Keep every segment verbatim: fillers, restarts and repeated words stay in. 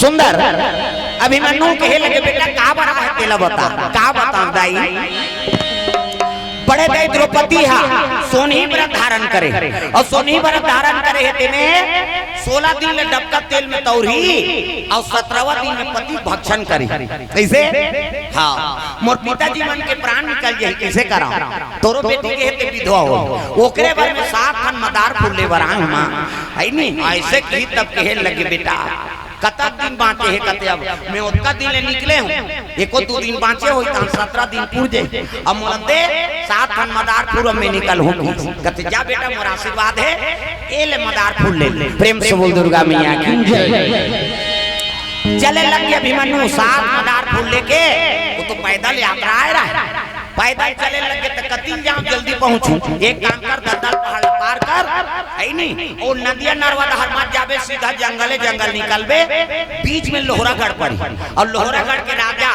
सुंदर। अभिमन्यु कहे लगे, "बेटा, का बर आए हे, तेला बता।" "का बतावंव दाई?" बड़े दाई द्रौपदी हा सोनही व्रत धारण करे, अउ सोनही व्रत धारण करे हे तेने सोलह दिन ले डबका तेल में तौरही, अउ सतरहवाँ दिन में पति भक्षण करही। कइसे? हाँ, मोर पिताजी मन के प्राण निकल जाही, कइसे करंव? तोरो बेटी के हे ते विधवा हो, ओकरे बर में सात ठन मदार फूल ले बर आए हंव, हे नी? अइसे कही तब कहे लगे, "बेटा, कतक दिन बांचे हे?" कथे, "अब मैं ओतका दिन ले निकले हंव, एको दू दिन बांचे होही, तहन सतरह दिन पूर जाही। अब मोला दे सात ठन मदार फूल, अब मैं निकलहूं।" कथे, "जा बेटा, मोर आशीर्वाद हे, ए ले मदार फूल ले।" प्रेम से बोल दुर्गा मैया की जय। चले लगे अभिमन्यु सात मदार फूल लेके, वो तो पैदल यात्रा आए रहा है। पैदल चले लगे त कतिन जांव, जल्दी पहुंचहूं। एक काम कर, दलदल पहाड़ पार कर, हे नी, अउ नदिया नरवा डहर मत जाबे, सीधा जंगले जंगल निकलबे, बीच में लोहरागढ़ पड़ही, अउ लोहरागढ़ के राजा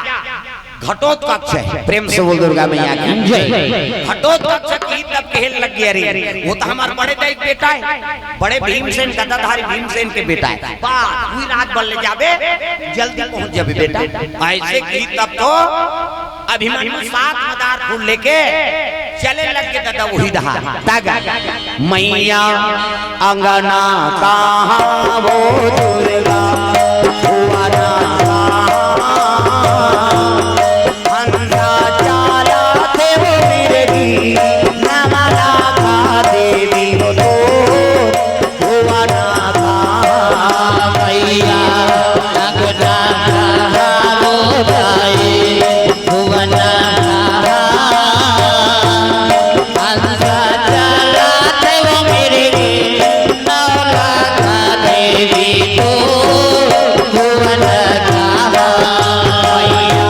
घटोत्कच हे। प्रेम से बोल दुर्गा मैया की जय। घटोत्कच कही तब कहे लगे, "अरे, वो तो हमर बड़े दाई के बेटा हे, बड़े भीमसेन, गदाधारी भीमसेन के बेटा हे। बस, उही राज बन ले जाबे, जल्दी पहुंच जाबे बेटा।" अइसे कही तब तो अभिमन्यु सात मदार फूल लेके चले लगे दादा उही डहर। तग मैया अंगना कहाँ वो दुर्गा, भुवना कहाँ, हंसा चाला थे वो मिर्गी, नवलखा देवी वो तो भुवना कहाँ मैया, अंगना कहाँ वो दाई, भुवना कहाँ, हंसा चाला थे वो मिर्गी, नवलखा देवी तो भुवना कहाँ मैया,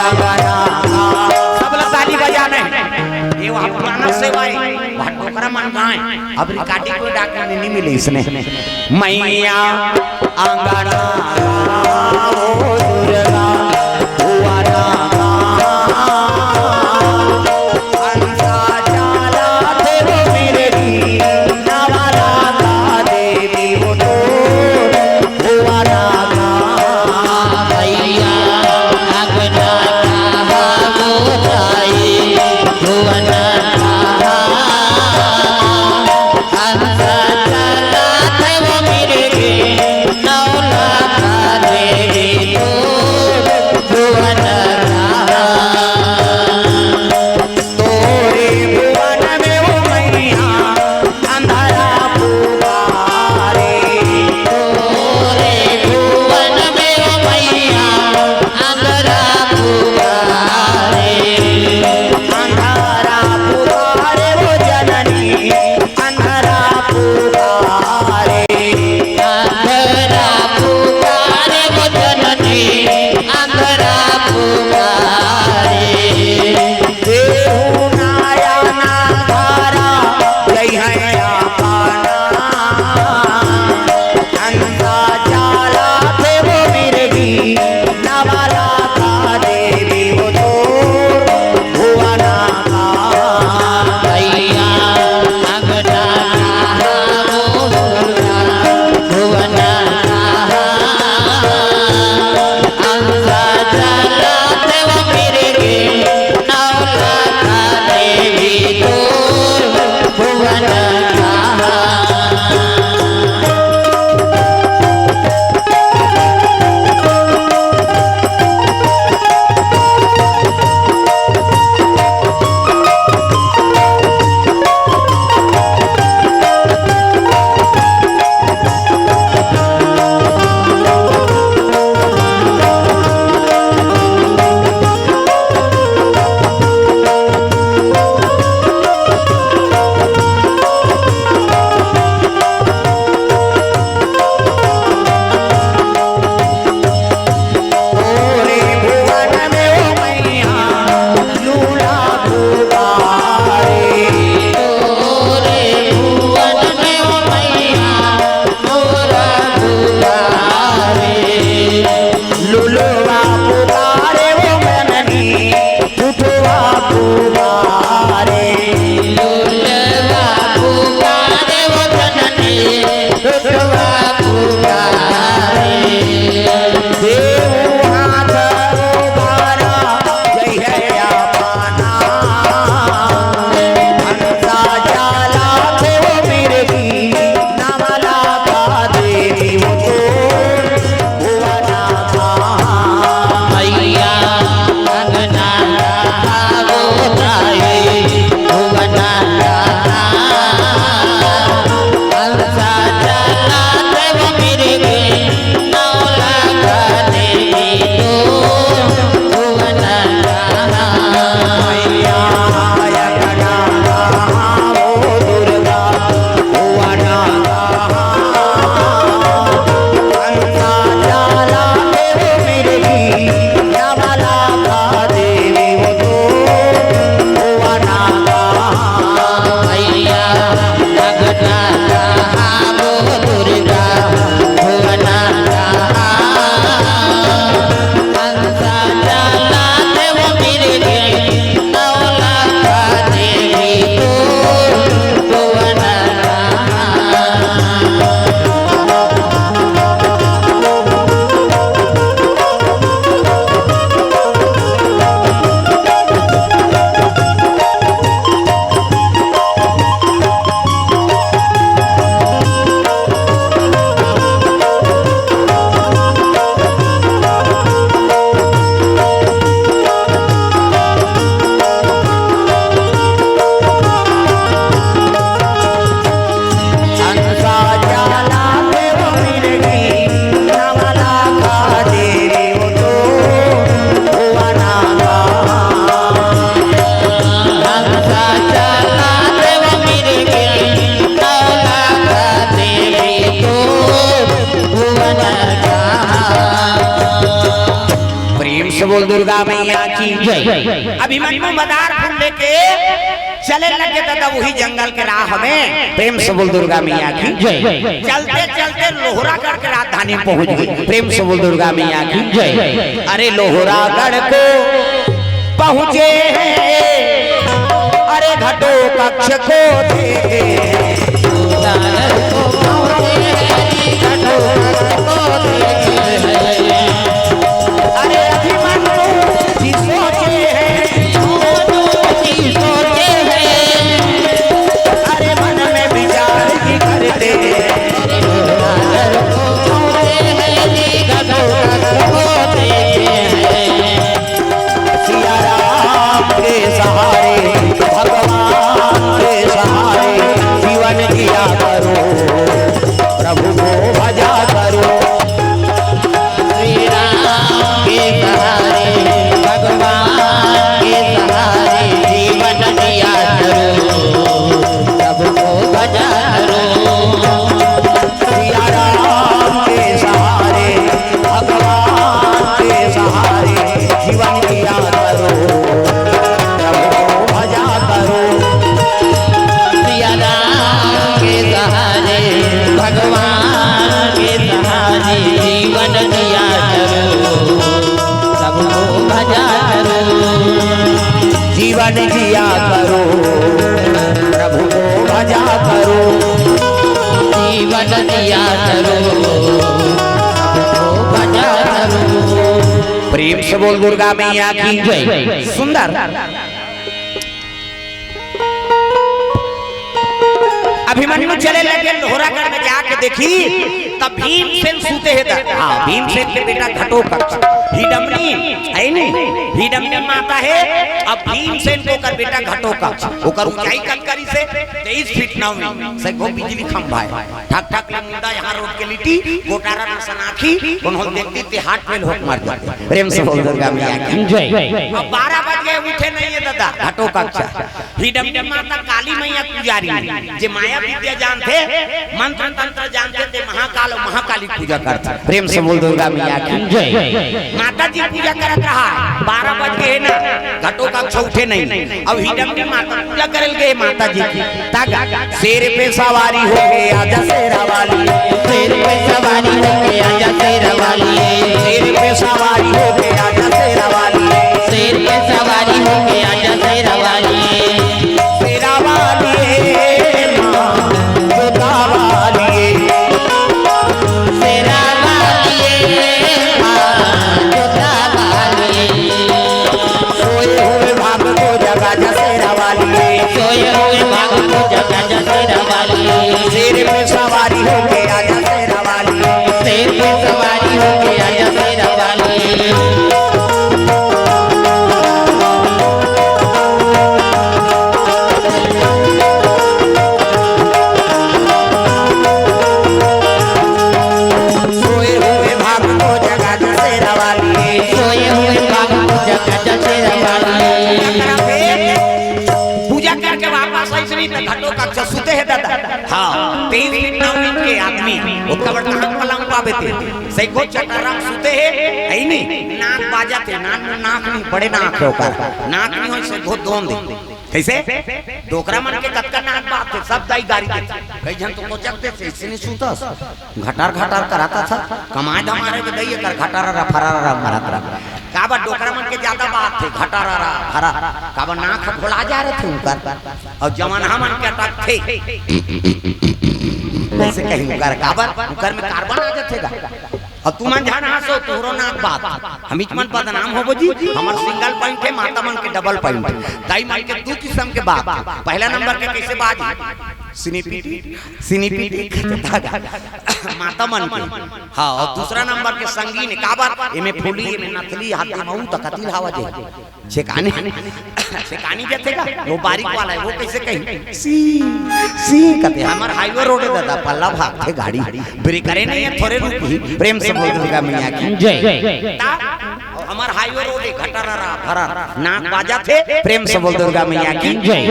अंगना कहाँ। सब लोग ताली बजाना हे। ये वहाँ पुराना सेवा हे, वहाँ डोकरा मन गाए। अब recording कोई डॉक्टर में नहीं मिली इसने। मैया अंगना वो दुर्गा, भुवना हंसा चाला थे वो मिर्गी, नवलखा देवी वो तो भुवना कहाँ मैया, अंगना कहाँ वो दाई, भुवना कहाँ, हंसा चाला थे वो मिर्गी, नवलखा दे बोल दुर्गा मैया की जय। अभिमन्यु मदार फूल लेके चले लगे दादा वही जंगल के राह में। प्रेम से बोल दुर्गा मैया की जय। चलते चलते लोहरागढ़ के राजधानी पहुंच गए। प्रेम से बोल दुर्गा मैया की जय। अरे लोहरागढ़ को पहुंचे हैं, अरे घटो कक्ष को देखे हैं। अरे अभिमन्यु जी सोचे हैं, अरे मन में विचार ही करते हैं। सिया राम के सहारे, भगवान के सहारे जीवन जिया करो, प्रभु को भजा करो। श्री राम के सहारे, भगवान के सहारे जीवन जिया करो, प्रभु को भजा करो। सिया राम के सहारे, भगवान के सहारे जीवन जिया करो, प्रभु को भजा करो। सिया राम के सहारे, भगवान के सहारे जीवन जिया करो, प्रभु को भजा करो। जीवन जिया करो, प्रभु को भजा करो। जीवन जिया करो, प्रभु को भजा करो। प्रेम से बोल दुर्गा मैया की जय। सुंदर। अभिमन्यु चले लगे लोहरागढ़ में जाके देखी, तब भीमसेन सूते हे। हाँ, भीमसेन के बेटा घटोत्कच, हिडम्बी हे नी, हिडम्बी माता हे। अब भीमसेन के ओकर बेटा घटोत्कच, ओकर ऊंचाई कतका रिहिसे? तेईस फीट नौ इंच। सइघो बिजली खंभा हे। ठक ठक ले मुंडा यहाँ रोक के लिटी, कोटारा में सनाखी, उन्होंने देखती ते हार्ट फेल होके मर जाते। प्रेम से बोल दुर्गा मैया की जय। अब बारह बज गए, उठे नहीं है दादा घटोत्कच। हिडम्बी माता काली मैया पुजारी हे, जे माया विद्या जानथे, मंत्र तंत्र जानथे, ते महाकाल अउ महाकाली पूजा करथे। प्रेम से बोल दुर्गा मैया की जय। माता जी पूजा करत रहा, बारह बज गए ना, घटोत्कच उठे नहीं। अब हिडम्बी माता पूजा करल गए माता जी की। तागा शेर पे सवारी होके आजा शेरा वाली। शेर पे सवारी होके आजा शेरा वाली। शेर पे सवारी होके आजा शेरा वाली। शेर पे सवारी होके आजा शेरा वाली। शेरा वाली माँ, जोता वाली। शेरा वाली माँ, जोता वाली। सोए हुए भाग को जगा जा शेरा वाली। सोए हुए भाग को जगा जा शेरा वाली। शेर पे सवारी होके आजा शेरा वाली। शेर पे सवारी होके आजा शेरा वाली। सोए हुए भाग को जगा जा शेरा वाली। सोए हुए भाग को जगा जा शेरा वाली। पूजा करके वापस आइस नहीं तो घटोत्कच सुते हे दादा। हाँ, तेईस फीट नौ इंच के आदमी, ओतका बड़का हाथ पलंग पावे ते। सइघो चटर्रा म सुते हे, हे नी? नाक बाजत हे, नाक, नाक नहीं, बड़े नाक हे ओकर। नाक नहीं होय, सइघो दोंद हे। कइसे? डोकरा मन के कतका नाक बाजथे, सब दाई गारी देथे। कई झन तो कोचक देथे, अइसने सुतस। घटार घटार करात हे, कमाए धमाए के दई एकर घटार रा फरार रा मारत रहा। काबर डोकरा मन के जादा बाजथे, घटार रा फरार। काबर नाक ह भोला जा रथे उंकर। अउ जवान हमन के अटकथे। कइसे कही उंकर, काबर उंकर में कार्बन आ जाथे गा। अब तुमन झन हंसो, तुहरो नाक बाजथे। हमीच मन बदनाम होबो जी, हमर सिंगल पॉइंट हे, माता मन के डबल पॉइंट। दाई मन के दू किसम के बाजथे। पहला नंबर के कइसे बाजही? सिनीपिटी, सिनीपिटी, माता मन के। हाँ, अउ दूसरा नंबर के संगीन हे, काबर? एमे फूली, एमे नथली, हाथे मऊ त कतिल हवा जे। छेकानी, छेकानी जथे का, वो बारीक वाला हे, वो कइसे कही? सी, सी कथे, हमर हाईवे रोड हे दादा, पल्ला भागथे गाड़ी, ब्रेकरे नहीं हे, थोरे रुकही, प्रेम से बोल दुर्गा मैया की। जय। ता, हमर highway road हे, घटररा भरर नाक बाजत हे। प्रेम से बोल दुर्गा मैया की जय।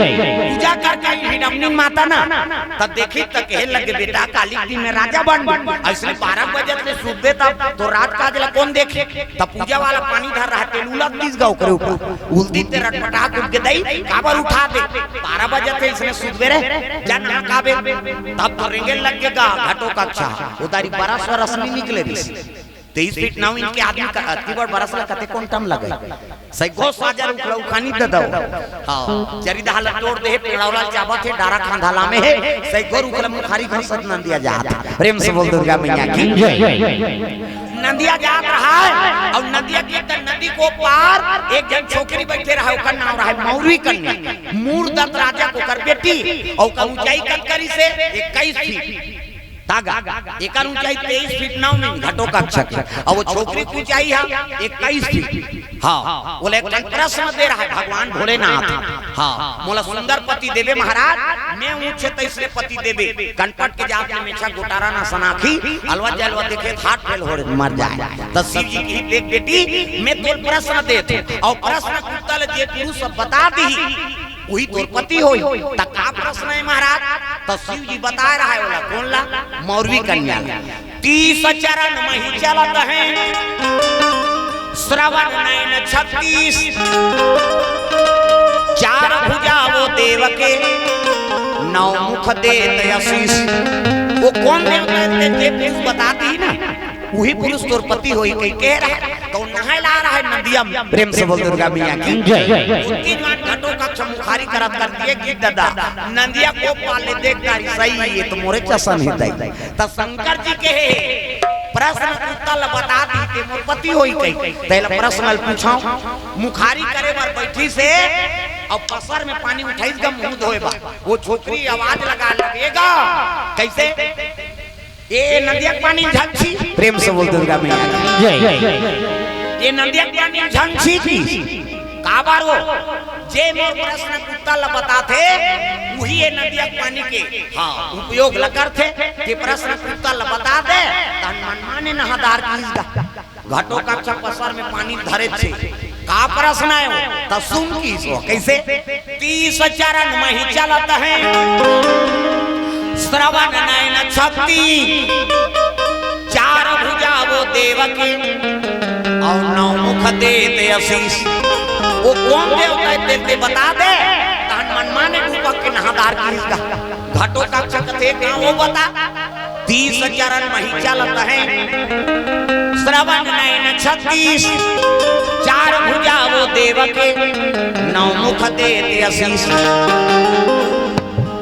पूजा करके आई हिरमनी माता ना, तब देखी त कहे लगे, "बेटा, काली के दिन में राजा बन, अइसने बारह बजे ले सुतबे तब तो रात काज ला कोन देखे?" तब पूजा वाला पानी धर रहा, तेल उलद दिस गा ओकरे ऊपर, उलदी ते रटपटा के उठ के दई, काबर उठा दे, बारह बजे ले अइसने सुतबे रे, जा नहा काबे। तब तो रेंगे लग गे गा घटोकच्छ, ओ दारी बरस वरस नइ निकले रिस। तेईस फीट नौ इंच के आदमी का अतकी बड़ बरस ला कते quantum लगे? सैगो साजा रुख ला उखानी दे दव। हाँ, चरिदहा ला तोड़ दे हे, पेड़ौला चाबत हे, डारा खांधाला में हे, सैगो रुख ला मुखारी घसत नंदिया जात हे। प्रेम से बोल दुर्गा मैया की जय। नंदिया जात रहा हे अउ नंदिया के त नदी को पार एक झन छोकरी बइठे रहा हे, ओकर नाव रहा हे मौरवी कन्या। मूरदत्त राजा के ओकर बेटी, अउ ओकर ऊंचाई कतका रिस हे? इक्कीस फीट। तागा, एकर ऊंचाई तेईस फीट नौ इंच घटोकच्छ के, अउ ओ छोकरी के ऊंचाई हे इक्कीस फीट। हाँ, ओला एक ठन प्रश्न दे रहा हे भगवान भोलेनाथ। हाँ, मोला सुंदर पति देबे महाराज, मैं ऊंच हे तइसने पति देबे, कनपट के जात में मेछा गोटारा ना सनाखी, अलवा जलवा देखे त heart fail हो रे, मर जाय। त शिव जी कही, "देख बेटी, मैं तोला प्रश्न देत हंव, अउ प्रश्न के उत्तर ल जे पुरुष बता दिही, उही तोर पति होही।" त का प्रश्न हे महाराज? त शिव जी बताय रहा हे ओला, कोन ला? मौरवी कन्या ला। "तीस चरण मही चलत हैं, श्रवण नयन छत्तीस, चार भुजा वो देव के, नौ मुख देत आशीष।" ओ कोन देवता हे ते, ते पुरुष बता दिही ना, उही पुरुष तोर पति होही कहि के रहा हे। त ओ नहाय ला रहा हे नंदिया में। प्रेम से बोल दुर्गा मैया की जय। ओतकी जुवार घटोकच्छ मुखारी करत कर दिहे कि ददा, नंदिया को पाले देख तारी सही, ये तो मोरे चसन हे दई। त शंकर जी कहे, "प्रश्न के उत्तर ल बता दिही ते मोर पति होही कहि, तेला प्रश्न ल पूछंव।" मुखारी करे बर बइठिस हे, अउ पसर में पानी उठाइस गा मुंह धोय बर। ओ छोकरी आवाज लगाय लगे गा, कइसे? "ए नंदिया के पानी ल झन छींच।" प्रेम से बोल दुर्गा मैया की जय। "ए नंदिया के पानी ल झन छींच।" काबर ओ, जे मोर प्रश्न के उत्तर ल बताथे, उही ए नंदिया के पानी के, हाँ, उपयोग ल करथे। जे प्रश्न के उत्तर ल बता दे, तहन मनमाने नहादार किहिस गा। घटोकच्छ पसर में पानी धरे छे। का प्रश्न हे ओ? त सुन किहिस ओ, कइसे? "तीस चरण मही चलत हैं, श्रवण नयन छत्तीस, चार भुजा वो देव के, अउ नौ मुख देत आशीष।" ओ कोन देवता हे ते, ते बता दे, तहन मनमाने डूबक के नहादार किहिस गा। घटोकच्छ कथे का ओ बता, "तीस चरण मही चलत हैं, श्रवण नयन छत्तीस, चार भुजा वो देव के, नौ मुख देत आशीष।"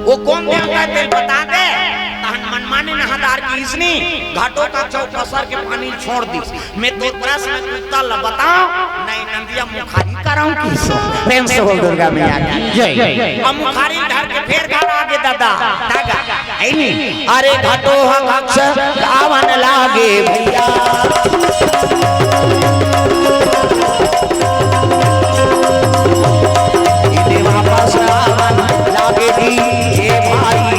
ओ कोन देवता हे ते बता दे, तहन मनमाने नहादार किहिस नी, घटोकच्छ पसर के पानी ल छोड़ दिस। मैं तोर प्रश्न के उत्तर ल बतावंव, नहीं नंदिया मुखारी करंव किहिस ओ। प्रेम से बोल दुर्गा मैया की जय। अब मुखारी धर के फेर घर आगे ददा, तागा, हे नी? "अरे घटोकच्छ गावन लागे भइया, इने वापस आवन लागे जी, ए भाई।"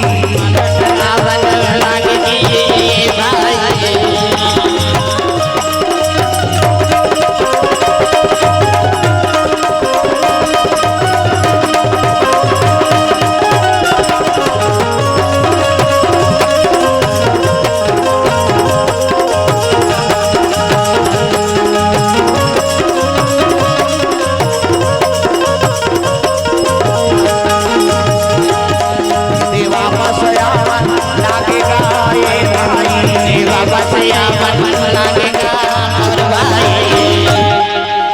वापस आवन लागेगा ए भाई, वापस आवन लागेगा मोर भाई।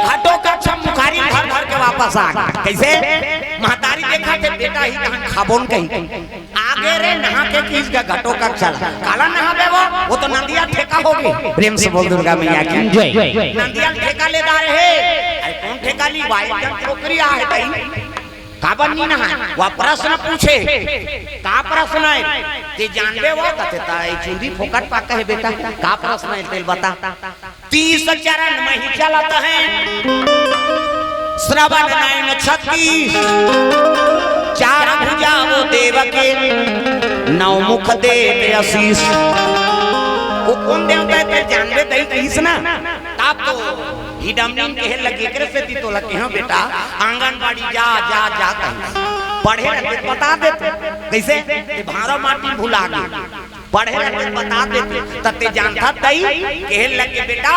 घटोकच्छ मुखारी धर धर के वापस आ गे। कइसे? महतारी देखत हे बेटा ही तहन खाबोन कहि। आगे रे नहा के किहिस गा घटोकच्छ ला। काला नहाबे वो? वो तो नंदिया ठेका होगे। प्रेम से बोल दुर्गा मैया की जय। नंदिया ठेका ले डारे हे। अरे कोन ठेका ली? वाई जन छोकरी आहे तई। काबर नी नहाय? वो प्रश्न पूछे। का प्रश्न हे? ते जानबे वो? कथे त ए चूंदी फोकट पाके हे बेटा। का प्रश्न हे तेला बता। तीस चरण मही चलत हैं, श्रवण नयन छत्तीस, चार भुजा वो देव के, नौ मुख देत आशीष। वो कोन देवता हे ते जानबे तई किहिस ना। तब तो हिडमडीम कहे लगे, एकरे सेती तोला कहेंव बेटा, आंगनबाड़ी जा, जा, जा कहिस। पढ़े रहते बता देते। कइसे? ते भांरा माटी भुला गे। पढ़े रहते बता देते, त ते जानथा दई, कहे लगे, "बेटा,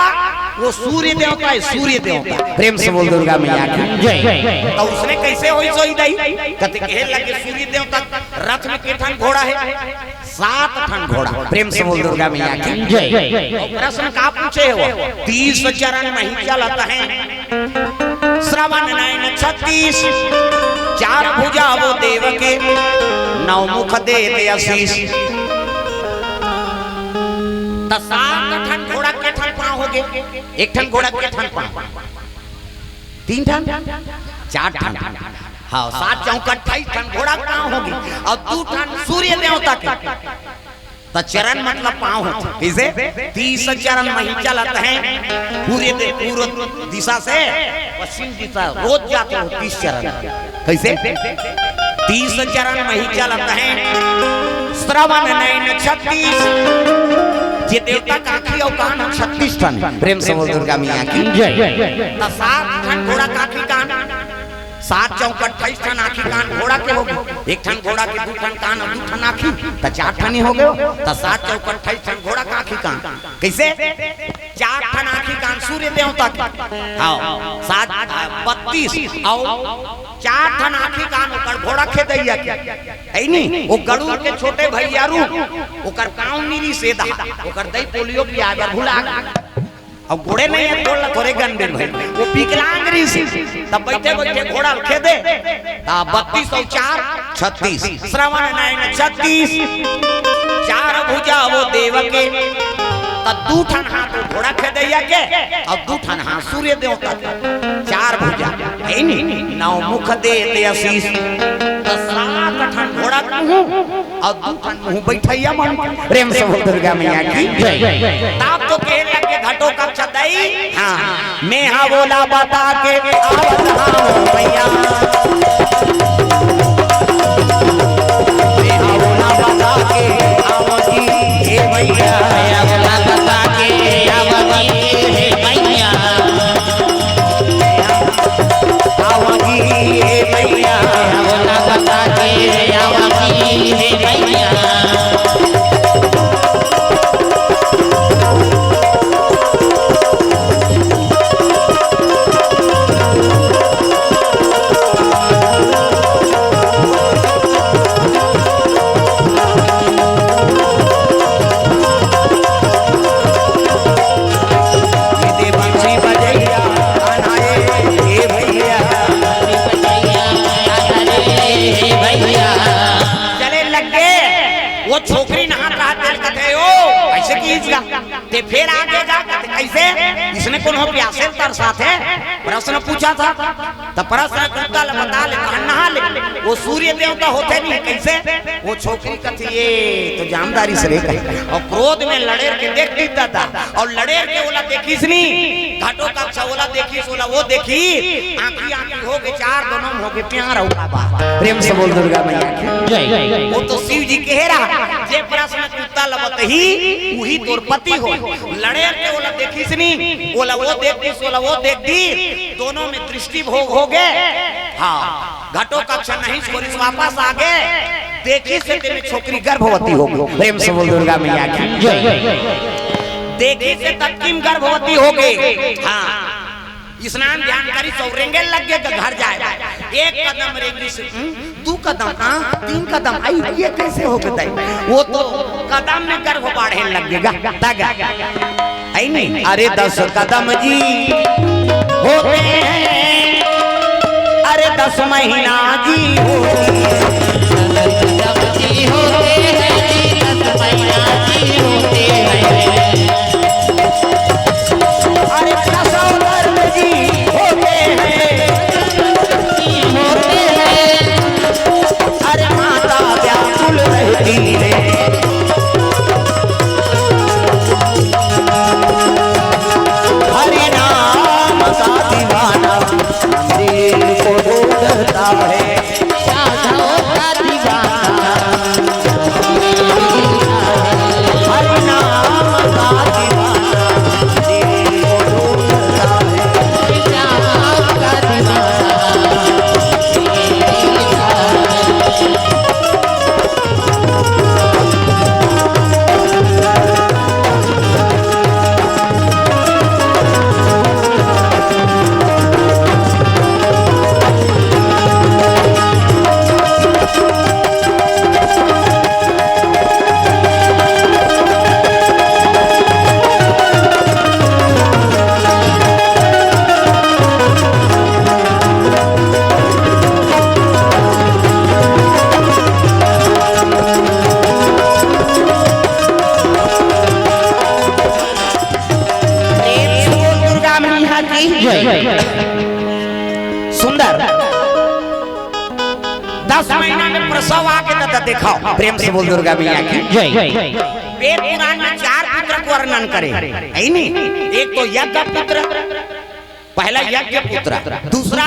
वो सूर्य देवता हे, सूर्य देवता।" प्रेम से बोल दुर्गा मैया की जय। त उसने कइसे होइस ओ दई? कथे कहे लगे, "सूर्य देवता रथ में के ठन घोड़ा हे?" सात ठन घोड़ा। प्रेम से बोल दुर्गा मैया की जय। अउ प्रश्न का पूछे हे वो? "तीस चरण मही चलत हे, श्रवण नयन छत्तीस, चार भुजा वो देव के, नौ मुख देत आशीष।" त सात ठन घोड़ा के ठन पाँव होगे? एक ठन घोड़ा के ठन पाँव? तीन ठन? चार ठन। हाँ, सात चौक अट्ठाईस ठन घोड़ा के पाँव होगे, अउ दू ठन सूर्य देवता के। त चरण मतलब पाँव होथे। कइसे? "तीस चरण मही चलत हे, पूरे दे, पूर्व दिशा से पश्चिम दिशा, रोज जाथे वो तीस चरण।" कइसे? "तीस चरण मही चलत हे, श्रवण नयन छत्तीस।" जे देवता के आँखी अउ कान छत्तीस ठन। प्रेम से बोल दुर्गा मैया की जय। त सात ठन घोड़ा के आँखी कान, सात चौक अट्ठाईस ठन आँखी कान घोड़ा के होगे, एक ठन घोड़ा के दू ठन कान अउ दू ठन आँखी, त चार ठन ही होगे। त सात चौक अट्ठाईस ठन घोड़ा के आँखी कान। कइसे? चार ठन आँखी कान सूर्य देवता के। हाँ, सात, बत्तीस अउ चार ठन आँखी कान ओकर घोड़ा खेदैया के। हे नी? वो गरुड़ के छोटे भैया रूप, ओकर पाँव नइ रिहिस, ओकर दई पोलियो पियाय बर भुला गे। अउ गोड़े नइ हे, गोड़ ला थोरे गन दे भाई, वो विकलांग रिहिस। तब बइठे बइठे घोड़ा ल खेदे, त बत्तीस अउ चार छत्तीस, श्रवण नयन छत्तीस, चार भुजा वो देव के। त दू ठन हाथ वो घोड़ा खेदैया के, अउ दू ठन हाथ सूर्य देवता के, चार भुजा, हे नी, नौ मुख देत आशीष। त सात ठन घोड़ा के मुँह अउ दू ठन मुँह बइठइया मन। प्रेम से बोल दुर्गा मैया की जय। तब तो कहे लगे घटोत्कच दई, हाँ, मैं हा ओला बता के आवत हँव मैया। मैं हा ओला बता के आवत हँव, हे मैया। मैं हा ओला बता के आवत हँव, हे मैया। आवगी हे मैया, ओला बता के आवगी हे मैया। ये दे बंसी बजइया, अनाए, ए भैया। चले लग गे, वो छोकरी नहात रहा, तेल कथे, "ओ, अइसे किहिस गा?" ते फेर आगे गा, कथे, "कइसे? इसने कोनो प्यासे ल तरसाथे?" प्रश्न पूछा था। त प्रश्न के उत्तर ल बता ले, तहन नहा ले। वो सूर्य देवता होथे नहीं, कइसे? वो छोकरी कथे, "ये तो जानदारी से लेकर।" अउ क्रोध में लड़ेर के देख दी दादा, अउ लड़ेर के ओला देखिस नी, घटोत्कच ओला देखिस, ओला वो देखिस, आँखी आँखी होगे चार, दोनों में होगे प्यार अउ बाबा। प्रेम से बोल दुर्गा मैया की जय। वो तो शिव जी कहे रहा, जे प्रश्न के उत्तर ल बतही, उही तोर पति हो। लड़ेर के ओला देखिस नी, ओला वो देख दिस, ओला वो देख दिस, दोनों में दृष्टि भोग होगे। हाँ, घटोत्कच नहिस, कोरिस वापस आगे। देखिस ते में छोकरी गर्भवती होगे। प्रेम से बोल दुर्गा मैया की जय। देखिस ते ततकी म गर्भवती होगे। हाँ, स्नान ध्यान करिस अउ रेंगे लग गे घर जाय। एक कदम रेंगिस, हम्म, दू कदम, हाँ, तीन कदम, अई, ये कइसे होगे दई? वो तो कदम में गर्भ बाढ़े लग गे गा, तगा। है नहीं? अरे दस कदम जी होते हैं, अरे दस महीना जी होती है। अरे दसों दर्द जी होते हैं, होते हैं। अरे माता व्याकुल रहती है। हरि नाम का दीवाना मंदिर को ढूंढता है। सुंदर। दस महीना में प्रसव आगे त, त देखाव। प्रेम से बोल दुर्गा मैया की। वेद पुराण में चार पुत्र को वर्णन करे, है नी? एक तो यज्ञ पुत्र, पहला यज्ञ पुत्र, दूसरा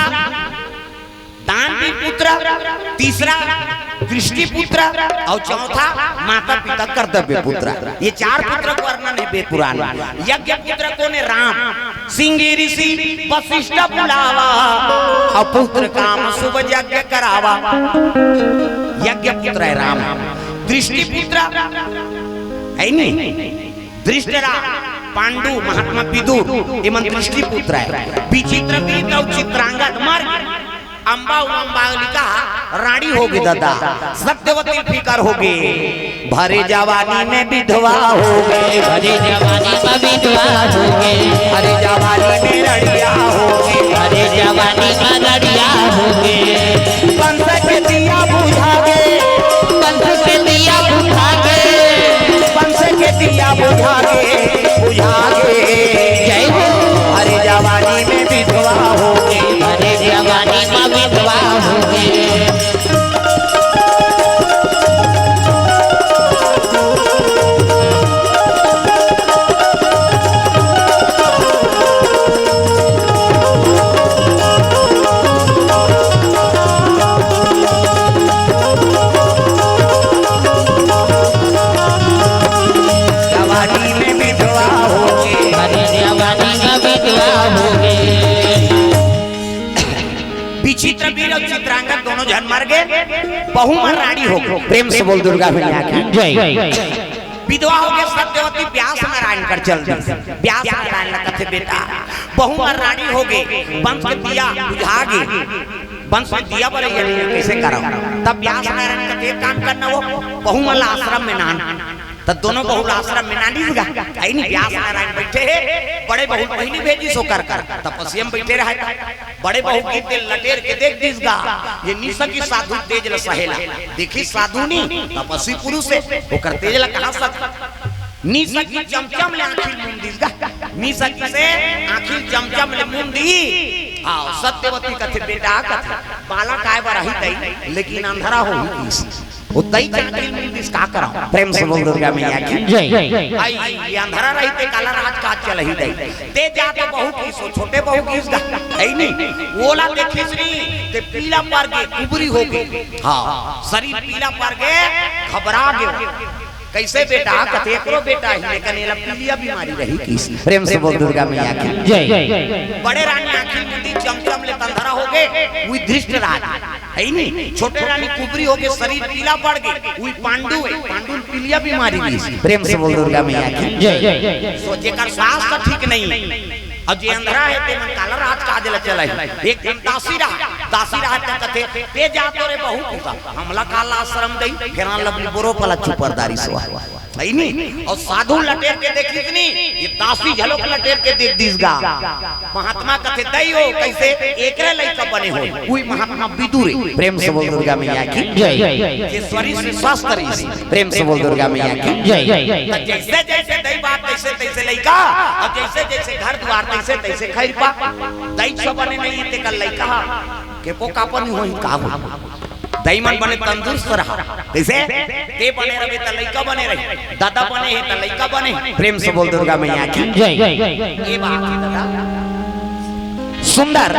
दानवी पुत्र, तीसरा दृष्टि पुत्र और चौथा माता पिता कर्तव्य पुत्र। ये चार पुत्र को वर्णन है वेद पुराण में। यज्ञ पुत्र कौन है? राम। सिंगी ऋषि वशिष्ठ बुलावा, और पुत्र काम शुभ यज्ञ करावा। यज्ञ पुत्र है राम। दृष्टि पुत्र है नी, धृतराष्ट्र, पांडु, महात्मा विदुर, ये मन दृष्टि पुत्र है। विचित्र वीर और चित्रांगद मर गए। अम्बा अम्बालिका रानी होगे दादा, सत्यवती फिकर होगे। भरे जवानी में विधवा होगे, भरे जवानी में विधवा होगे, भरे जवानी में रड़िया होगे, भरे जवानी में रड़िया होगे। कंस के दिया बुझा गे, कंस के दिया बुझा गे, कंस के दिया बुझा गे, बुझा गे। जय हो। भरे जवानी में विधवा होगे, भरे जवानी में विधवा होगे। जवानी में विधवा होगे, भरे जवानी में विधवा होगे। विचित्र वीर और चित्रांगद दोनों झन मर गए, बहू मन रानी होगे। प्रेम से बोल दुर्गा मैया की। विधवा होगे सत्यवती, व्यास नारायण कर चल दी। व्यास नारायण ला कथे, बेटा, बहू मन रानी होगे, वंश के दिया बुझा गे, वंश में दिया बरे ये नहीं, कैसे करो? तब व्यास नारायण कथे, एक काम करना, वो बहू मन ला आश्रम में नान, त दोनों बहू ला आश्रम में नानिस गा। आई नहीं, व्यास नारायण बैठे हे, बड़े बहू पहिली भेजिस ओकर कर, तपस्या में बैठे रहे। बड़े बहू के तेल लटेर के देख दिस गा, ये निसकी साधु तेज ल सहेला। देखी साधु नी, तपस्वी पुरुष हे, ओकर तेज ल कहाँ सक निसकी चमचम ले आँखी ल मूंद दिस गा। निसकी से आँखी ल चमचम ले मूंद दी। हाँ, सत्यवती कथे, बेटा कथे, बालक आय बर आही दई, लेकिन अंधरा होही कइसे। वो दई के आँखी ल मूंद दिस, का करव? प्रेम से बोल दुर्गा मैया की। आई, ये अंधरा रही ते काला राज का चलही दई। ते जा तो बहू कइसे, छोटे बहू कइसे गा, है नी? ओला देखिस नी, ते पीला पड़ गे, कुबरी हो गे। हाँ, शरीर पीला पड़ गे, घबरा गे। कैसे बेटा? कथे एकरो बेटा ही, लेकिन एला पीलिया बीमारी रही किस। प्रेम से बोल दुर्गा मैया की। बड़े रानी आँखी मूंदी चमचम ले अंधरा हो गे, उही धृतराष्ट्र, है नी? छोटे रानी कुबरी हो गे, शरीर पीला पड़ गे, उही पांडु हे, पांडु ल पीलिया बीमारी रही। प्रेम से बोल दुर्गा मैया की। सो जेकर स्वास्थ्य ठीक नहीं, अब जे अंधरा हे, ते मन काला राज काज ल चलही। एक दिन दासी रहा, दासी रहा त कथे, ते जा तो रे बहू पुता, हमला काला आश्रम दई, फेर आन लबली बोरो पला चुपरदारी सो। है नी? और साधु लटेर के देखिस नी, ये दासी घलोक लटेर के देख दिस गा। महात्मा कथे, दई हो, कैसे एकरे लइका बने हो? उही महात्मा विदुर हे। प्रेम से बोल दुर्गा मैया की। जे शरीर से स्वस्थ रहिस। प्रेम से बोल दुर्गा मैया की। त जैसे जैसे दई बात तैसे तैसे लइका, और जैसे जैसे घर द्वार तैसे तैसे खैर पा। दई छ बने नहीं हे, तेकर लइका हा। के पो कापन होही का हो? दई मन बने तंदुरुस्त रहा। कैसे? ते बने रहे त लइका बने रही, दादा बने हे त लइका बने। प्रेम से बोल दुर्गा मैया की। ये बात हे दादा। सुंदर।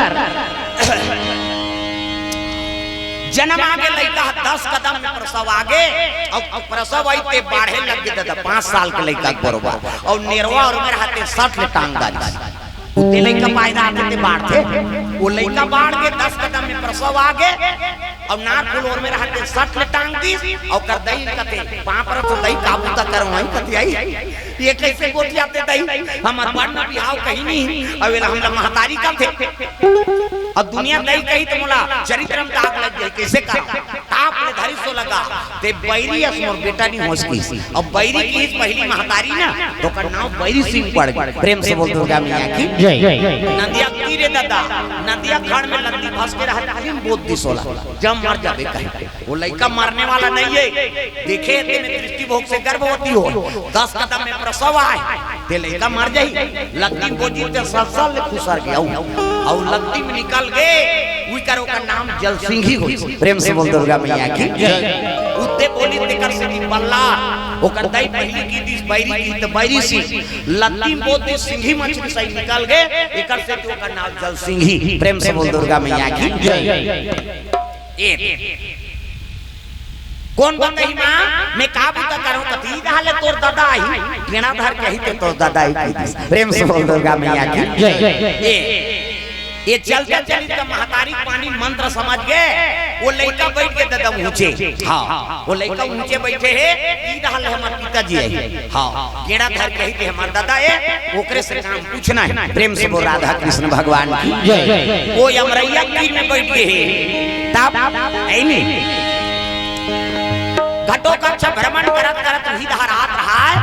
जन्म आगे लइका ह दस कदम में प्रसव आगे, और प्रसव आई ते बाढ़े लग गे दादा, पाँच साल के लइका के बरोबर, और नेरवा और मेर हाथे सट ले टांग डारिस। उते लइका पैदा आते ते बाढ़थे, वो लइका बाढ़ गे दस कदम में प्रसव आगे, और नार फुल और मेर हाथे सट ले टांग दिस, और कर दई कथे, पाँव परत हो दई, का बूता करव आई कथे आई। ये कैसे गोठियाथे दई? हमर बड़ न बिहाव कहीं नहीं, अब एला हमला महतारी कथे। अब दुनिया दई कही त मोला चरित्र में दाग लग जाही, कैसे करव? ताप ले धरिस ओ लगा, ते बैरी अस मोर बेटा नहीं होस किस। अब बैरी किस पहिली महतारी ना, त ओकर नाव बैरी सिंह पड़ गे। प्रेम से बोल दुर्गा मैया की। नदिया तीरे दादा, नदिया खाड़ में लत्ती फंस के रहा, तीन बोत दिस ओला, जम मर जाबे कहे। वो लइका मरने वाला नहीं हे, देखे तेने दृष्टि भोग से गर्भवती हो, दस कदम में प्रसव आए, ते लइका मर जाही। लकड़ी बोजी ते सलसल ले खुसर गे, अउ, अउ लकड़ी में निकल गे, उइकर ओकर नाम जलसिंघी होइस। प्रेम से बोल दुर्गा मैया की। उते बोली तेकर से कि बल्ला, ओकर दाई पहिली की दिस बैरी की, त बैरी सी लकड़ी बोजी सिंघी मछली सही निकल गे, एकर से ओकर नाम जलसिंघी। प्रेम से बोल दुर्गा मैया की। ए, कोन बताही माँ, मैं का बुता करहूँ? कती रहले तोर दादा आही, गेंड़ा धर के आही ते तोर दादा आही कहि दिस। प्रेम से बोल दुर्गा मैया की। जय। ए, ए चलते चलित का महतारी पानी मंत्र समझ गे, वो लइका बइठ गे दादा ऊंचे। हाँ, वो लइका ऊंचे बइठे हे, ई रहले हमर पिताजी आही। हाँ, गेंड़ा धर के आही ते हमर दादा ए, ओकरे से काम पूछना हे। प्रेम से बोल राधा कृष्ण भगवान की। जय। वो यमरैया तीर में बइठ गे हे। तब, ऐनी। घटोत्कच भ्रमण करत करत उही डहर आत रहय।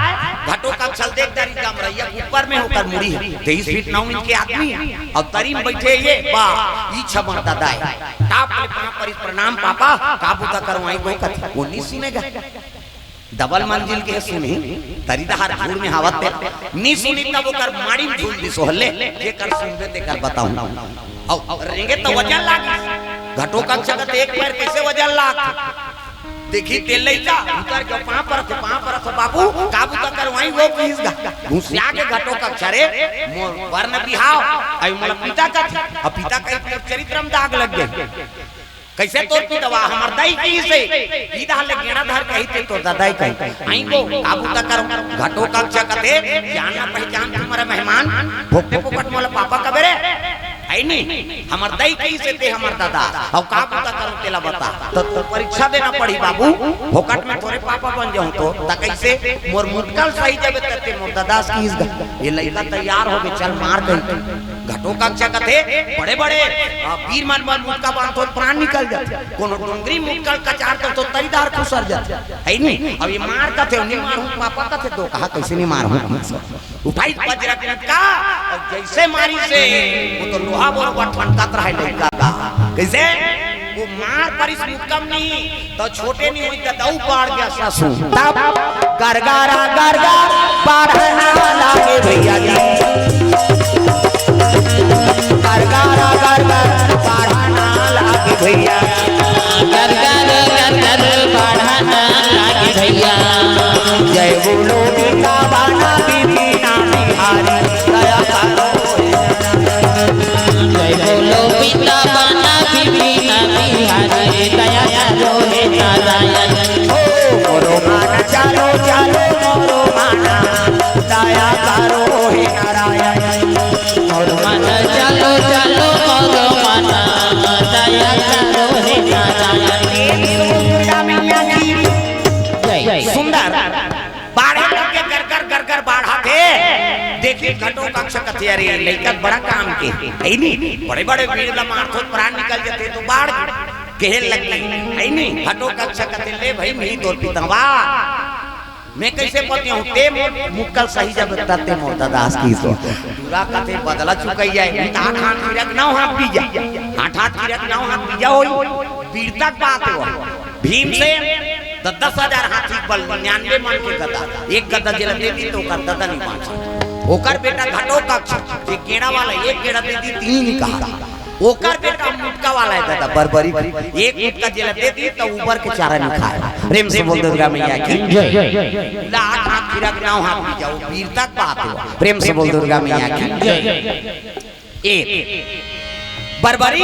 घटोत्कच ल देख डरिस यमरैया के ऊपर में ओकर मुड़ी हे। तेईस फीट नौ इंच के आदमी। अउ तरी में बइठे हे, बा, ई छमर दादा ए। टाप ले पाँव परिस, प्रणाम पापा, का बुता करवाई वो कथे। वो नी सुने गा। डबल मंजिल के सुनही, तरी डहर झूर में हावत ते। नी सुनी तब ओकर माड़ी में झूल दिस, ओहले, जेकर सुनबे तेकर बताहूँ। अउ, अउ रेंगे त वजन लागिस। घटोत्कच कथे एक पैर कइसे वजन लाग? देखिस ते लइका, उतर के पाँव परत हे, पाँव परत हे, बाबू, का बुता करवाई वो कहिस गा। घुसिया गे घटोत्कच, अरे, मोर बर न बिहाव, अउ मोला पिता कथे, अउ पिता कहिस त चरित्र में दाग लग गे। कइसे तोर पितवा? हमर दाई कहिस हे, ई डहर ले गेंड़ा धर के आही ते तोर दादा ए कहिस। आही गो, का बुता करहूँ? घटोत्कच कथे, जान ना पहचान तुम्हारा मेहमान, फोकटे फोकट मोला पापा कबे रे। हे नी, हमर दाई कहिस हे ते हमर दादा, अउ का बुता करहूँ तेला बता। त तोर परीक्षा देना पड़ही बाबू, फोकट में थोरे पापा बन जाहूँ तो, त कइसे? मोर मुटका ल सही जबे त ते मोर दादा अस कहिस गा। ए लइका तैयार होगे, चल मार कहिके। घटोत्कच कथे, बड़े बड़े, आ, वीर मन बर मुटका बांधथों त प्राण निकल जाथे। कोनो डोंगरी मुटका ल कचार देथों त तरी डहर खुसर जाथे। हे नी? अब ए मार कथे, नी मारहूँ, पापा कथे तो कहा, कइसे नी मारहूँ? उठाइस बजरा के मुटका, अउ जइसे मारिस हे, वो तो लोहा बरोबर ठनकत रहय लइका गा। कइसे? वो मार परिस मुटका म नी, त छोटे नी होइस त दऊ पाड़ गे ससुर। तब गरगरा गरगर बाढ़ना लागे भइया जी। गरगरा गरगर बाढ़ना लागे भइया। गरगर गरगर बाढ़ना लागे भइया। जय बोलो वृंदावन बिहारी, दया करो। जय बोलो वृंदावन बिहारी, दया करो हे नारायण। ओ मोरो मन चलो चलो मोरो मन, दया करो हे नारायण। मोरो मन चलो चलो मोरो मन, दया करो हे नारायण। जय। सुंदर। बाढ़े लग गे, गरगर गरगर बाढ़त हे। देखिस घटोत्कच कथे, अरे लइका बड़ा काम के हे नी, बड़े बड़े वीर ला मारथों त प्राण निकल जाथे त बाढ़ कहे लग गे हे नी। घटोत्कच कथे, ले भई मैं तोर पितवा, मैं कइसे पतिहूँ? ते मोर मुटका ल सही जबे त ते मोर दादा अस कहिस। टूरा कथे बदला चुकइया हे, त आठ हाथ कीरा के नौ हाथ बीजा, आठ हाथ कीरा के नौ हाथ बीजा होही, वीरता के बात हे वो। भीमसेन त दस हजार हाथी के बल, निन्यानवे मन के गदा, एक गदा जेला दे दिस त ओकर दादा नी बाँचे। ओकर बेटा घटोत्कच, जे गेंड़ा वाला, एक गेंड़ा दे दिस, तीन ही कहा। ओकर बेटा मुटका वाला हे दादा, बरबरी, एक मुटका जेला दे दिस त ऊपर के चारा नी खाय। प्रेम से बोल दुर्गा मैया की। जय। ला आठ हाथ कीरा के नौ हाथ बीजा, वीरता के बात हे। प्रेम से बोल दुर्गा मैया की। जय। ए, बरबरी,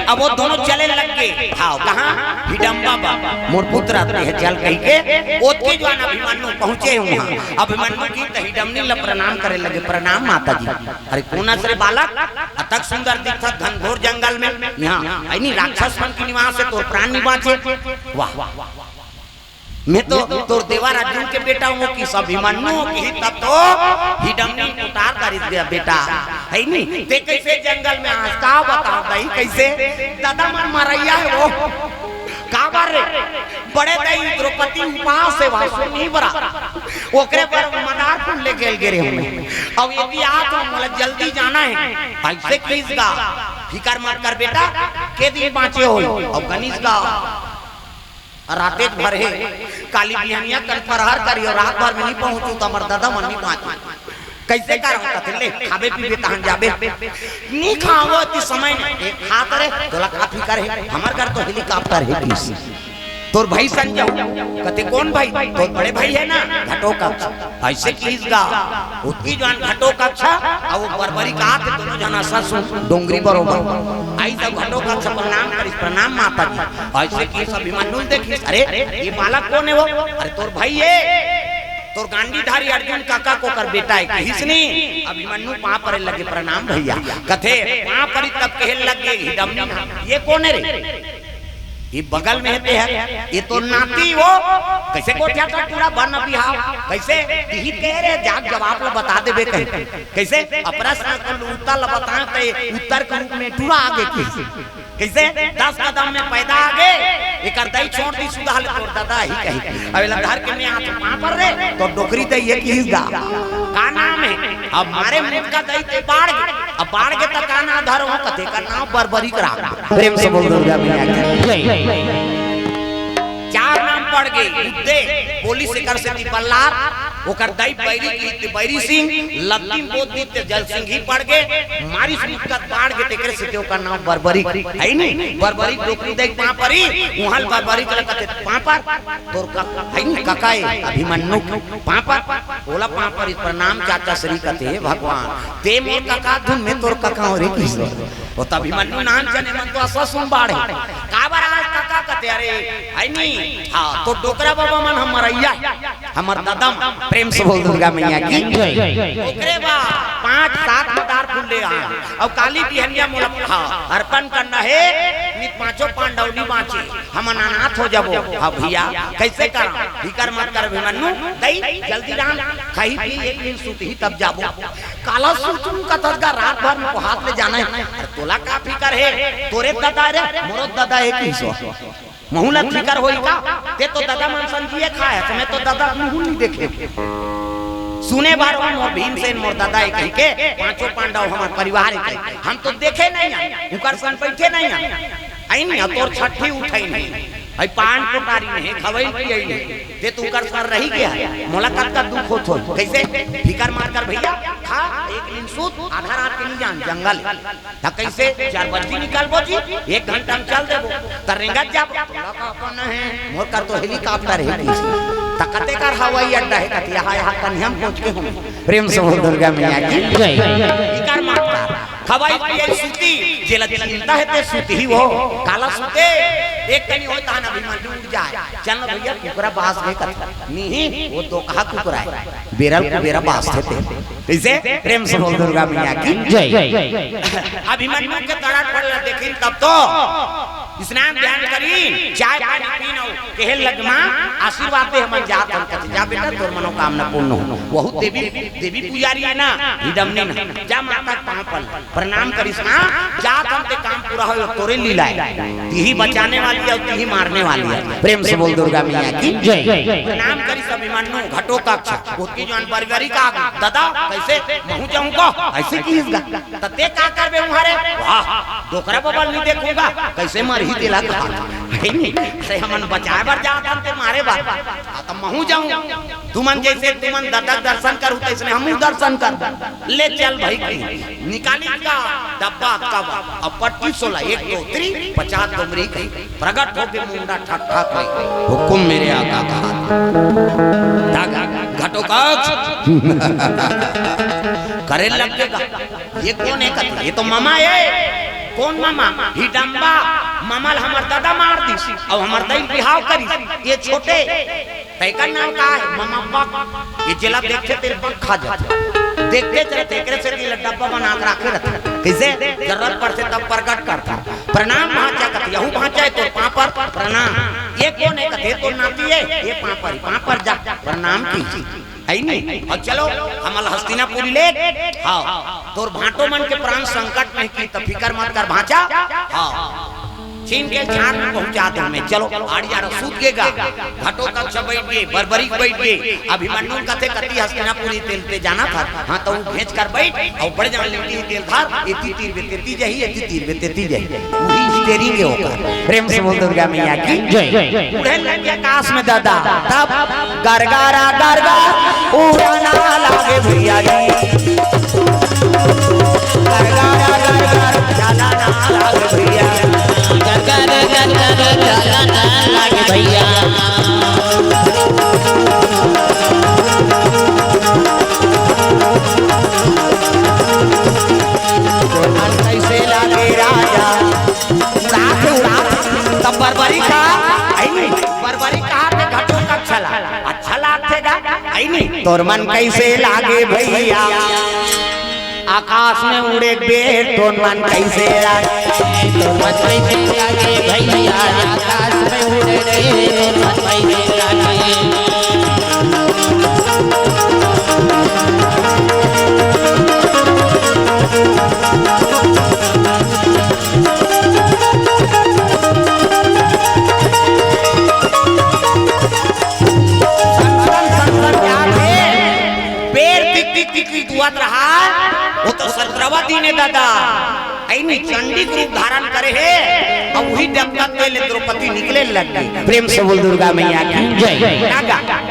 अब वो दोनों चले लग गे। हाँ, कहाँ? हिडम्बा बा। मोर पुत्र आते हैं, चल कहिके, ओतके जुवार अभिमन्यु पहुँचे उहाँ। अभिमन्यु जी त हिडमनी ल प्रणाम करे लगे, "प्रणाम माता जी।" "अरे कोन अस रे बालक, अतक सुंदर दिखत घनघोर जंगल में, इहाँ, हे नी, राक्षस मन के निवास हे, तोर प्राण नी बाँचे।" वाह, वाह, वाह, वाह। मैं तो तोर देवर अर्जुन के बेटा हूँ कि अभिमन्यु कि तब तो हिडमनी उतार करिस गे बेटा, हे नी? ते कइसे जंगल में आस? का बतावँव दाई, कइसे? दादा मन मरइया हे वो। काबर रे? बड़े दाई द्रौपदी उपास हे, वासु नी बरा। ओकरे बर मदारपुर ले गेल गे रेहेंव मैं। अउ एती आत हँव, मोला जल्दी जाना हे। अइसे कहिस गा, फिकर मत कर बेटा, के दिन बाँचे होही। अउ गनिस गा, रातेच भर हे, काली बिहनिया कन फरहर करही अउ रात भर में नी पहुँचहूँ त हमर दादा मन नी बाँचही। कइसे करहूं? कथे, "ले, खाबे पीबे तहन जाबे।" "नी खावो ती समय में।" "ए, खा करे, तोला का फिकर हे? हमर घर तो हेलीकॉप्टर हे किस।" "तोर भाई संजय हो।" कथे, "कोन भाई?" "तोर बड़े भाई हे ना, घटोकच्छ।" अइसे किहिस गा। ओतकी जुवान घटोकच्छ, अउ वो बरबरी का थे, दूनों झन असन सुन, डोंगरी बरोबर। आइस अउ घटोकच्छ प्रणाम करिस, "प्रणाम माता जी।" अइसे किहिस, अभिमन्यु ल देखिस, "अरे, ये बालक कोन हे वो?" "अरे, तोर भाई हे, तोर गांडीधारी अर्जुन कका के ओकर बेटा हे," किहिस नी। अभिमन्यु पांव परे लगे, "प्रणाम भइया।" कथे, पांव परी तब कहे लगे, "हिडमनी ना, ये कोन हे रे?" "ये बगल में हे तेहर, ये तो नाती वो।" कइसे गोठियाथस टूरा, बन बिहाव? कइसे? तिही कहे रे, जाके जवाब ल बता देबे कहीं। कइसे? अ प्रश्न के उत्तर ल बताएंव त उत्तर के रूप में टूरा आगे किहिस। कइसे? "दस कदम में पैदा आगे, एकर दई छोड़ दी सुधा ले तोर ददा ही कही।" अब एला धर के मैं आंच पांव पर रे, तो डोकरी दई ये किहिस गा। "का नाम हे?" "अब मारे मुटका दई ते बाढ़ गे।" "अब बाढ़ गे त का नांव धरहूं?" कथे, "का नांव बरबरी करा।" प्रेम से बोल दुर्गा मैया की। जय। चार नाम पड़ गे, उद्दे, बोलिस एकर सेती बल्लार, ओकर दई बैरी की ते बैरी सिंह, लत्ती बोत दी ते जल सिंह ही पड़ गे, मारिस मुटका त बाढ़ गे, तेकरे सेती ओकर नांव बरबरी, हे नी? बरबरी डोकरी दई पांव परी, उहां ल बरबरी कला कथे पांव पर, तोर का, हे नी? कका ए, अभिमन्यु के पांव पर, ओला पांव परी, "प्रणाम चाचा श्री," कथे, "हे भगवान, ते मोर कका धुन में तोर कका हो रे किहिस।" ओ त अभिमन्यु नान जने मन तो असा सुन बाढ़े। "काबर आस कका?" कथे, "अरे, हे नी, हां, तो डोकरा बाबा मन हमर अइया, हमर ददा मन।" प्रेम से बोल दुर्गा मैया की। जय। ओकरे बाद पांच सात मदार फूल ले आए, अउ काली बिहनिया मोला, हां, अर्पण करना हे, नी त पांचों पांडव नी बांचे, हमन अनाथ हो जाबो। "हां भइया, कइसे करंव?" "फिकर मत कर अभिमन्यु, दई जल्दी राम, खाही पी एक दिन सुतही तब जाबो।" "काला सुतहूं कथस गा, रात भर में हाथ ले जाना हे।" "अरे तोला का फिकर हे, तोरे ददा रे, मोरो ददा हे किहिस। महूं ला फिकर होही का? ते तो ददा मन संग जिए खाए हस, मैं तो ददा मुंह नी देखे। सुने बार हो मोर भीमसेन मोर ददा हे कहिके, पांचों पांडव हमर परिवार हे कहिके। हम तो देखे नइ हन, उंकर संग बइठे नइ हन। अइन या तोर छट्ठी उठइन हे, अइ पान कोटारी नइ हे, खवई पियई नइ हे, ते तो उंकर संग रहि गे हस। मोला कतका दुख होत होही। कइसे? फिकर मत कर भइया, खा, एक दिन सुत, आधा रात के नी जान, जंगल हे। त कइसे? चार बजे निकलबो जी, एक घंटा में चल देबो, त रेंगत जाबो। तोला का अपन हे, मोर कर तो हेलीकॉप्टर हे किहिस। त कते कर हवाई अड्डा हे, कते हां, हां, कनिहा म पहुंच गे हंव। प्रेम से बोल दुर्गा मैया की। जय। इकर माता, खवई पियई सुती, जेला चिंता हे ते सुतही वो, काला सुते, एक कनी होय तहां अभिमन्यु उठ जाय। चल न भइया, कुकरा बांस गे कथे। नहीं, वो दोकहा कुकरा हे, बेरा ल कुबेरा बांसथे ते। कइसे? प्रेम से बोल दुर्गा मैया की। जय। अभिमन्यु के तड़ाक पड़ला देखिन तब तो स्नान ध्यान करिन, चाय पानी पीन अउ कहे लगे, "मां, आशीर्वाद दे, हमन जात हन।" कथे, "जा बेटा, तोर मनोकामना पूर्ण हो।" वहू देवी, देवी पुजारी हे ना, हिडमनी ना, जा माता के पांव पड़, प्रणाम करिस, "मां, जात हन, ते काम पूरा हो, तोरे लीला हे, तिही बचाने वाली हे, तिही मारने वाली हे।" प्रेम से बोल दुर्गा मैया की। जय। प्रणाम करिस अभिमन्यु, घटोत्कच, ओतकी जुवान बरबरी का, "ददा, कइसे, महूं जाहूं का?" अइसे किहिस गा। "त ते का करबे उहां रे?" "वाह, डोकरा बबा ल नी देखहूं गा, कइसे मरही तेला कहा।" हे नी? "अरे, हमन बचाय बर जात हन, ते मारे बर। हां, त महूं जाहूं। तुमन जइसे तुमन ददा के दर्शन करहू, तइसने हमहूं दर्शन करबो।" ले चल भई, निकालिस गा डब्बा कब, अउ पट्टी सोला, एक दो तीन, पचास डोमरी कही। प्रगट होके मुंडा ठकठक होई, "हुकुम मेरे आका का।" धागा, घटोत्कच। करे लग गे गा। "ये कोन हे?" कथे, "ये तो ममा हे।" "कोन ममा?" "हिडम्बा। ममा ल हमर ददा मार दिस, अउ हमर दई ल बिहाव करिस। ये छोटे।" "त एकर नांव का हे?" "ममा बक।" ये जेला देखथे तेला बक खा जाथे। देखथे चलथे, एकरे सेती एला डब्बा बना के राखे रथे। कइसे? जरूरत पड़थे तब प्रगट करथे। "प्रणाम भांचा," कथे, "यहू भांचा हे तोर पांव पर प्रणाम।" "ये कोन हे?" कथे, "तोर नाती हे, ये पांव पर, पांव पर जा, प्रणाम की।" हे नी? "अउ चलो, हमन ल हस्तिनापुरी ले।" "हां, तोर भांटो मन के प्राण संकट में हे, त फिकर मत कर भांचा।" "हां।" छीन के झार में पहुंचा दो मैं। चलो, आड़िया रसूद गेगा, घटो कक्ष बैठ गे, बरबरी बैठ गे। अभिमन्यु कथे, "कति हस्तिनापुरी तेल ते जाना था, हाँ, तो वो भेज कर बैठ, और बड़ जान लेती ही तेल धार, एती तीर बे तेती जही, एती तीर बे तेती जही।" वही स्टेरिंग है ओकर। प्रेम से बोल दुर्गा मैया की जय। उड़े लग गया आकाश में दादा, तब गरगारा गरगा उड़ाना लागे भैया जी। गरगारा गरगा चलाना लागे भैया। गरगारा गरगा चलाना लागे भैया। तोर मन कैसे लागे राजा? उड़ात हे, उड़ात हे। तब बरबरी कहा, आई नहीं, बरबरी कहा थे घटो कक्ष ला। अच्छा लागथे गा, आई नहीं। तोर मन कैसे लागे भैया? आकाश में उड़े बेर तोर मन कैसे लागे? तोर मन कैसे लागे भैया? आकाश में उड़े बेर तोर मन कैसे लागे? संसन संसन जात हे, बेर टिक टिक टिक टिक दुआत रहा, वो तो सत्रवा दिन हे दादा। अइनी चंडी के रूप धारण करे हे, अउ उही डबकत ले द्रौपदी निकले लग गे। प्रेम से बोल दुर्गा मैया की जय।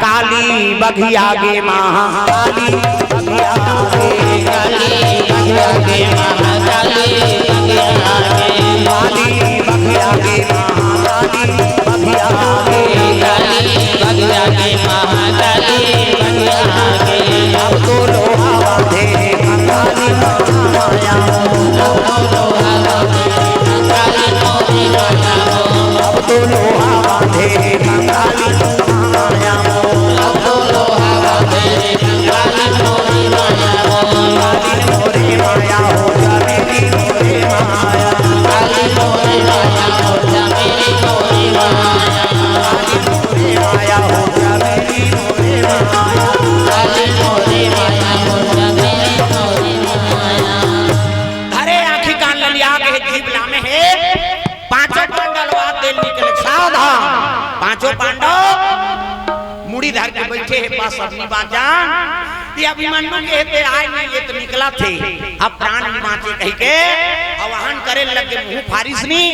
काली बघिया गे माँ, काली बघिया गे, काली बघिया गे माँ, काली बघिया गे, काली बघिया गे माँ, काली बघिया गे, काली बघिया गे माँ, काली बघिया गे। अब तो लोहा बांधे, काली माया। अब तो लोहा बांधे, काली माया। धरे आँखी कान ललिया के हे, जीभ लामे हे, पांचों पांडव ला तेल निकले, सावधान। पांचों पांडव मुड़ी धर के बइठे हे, बस अब नी बाँचन। ये अभिमन्यु के हे ते आय नहीं, ये तो निकलथे, अब प्राण नी बाँचे कहिके आवाहन करे लग गे, मुँह फारिस नी।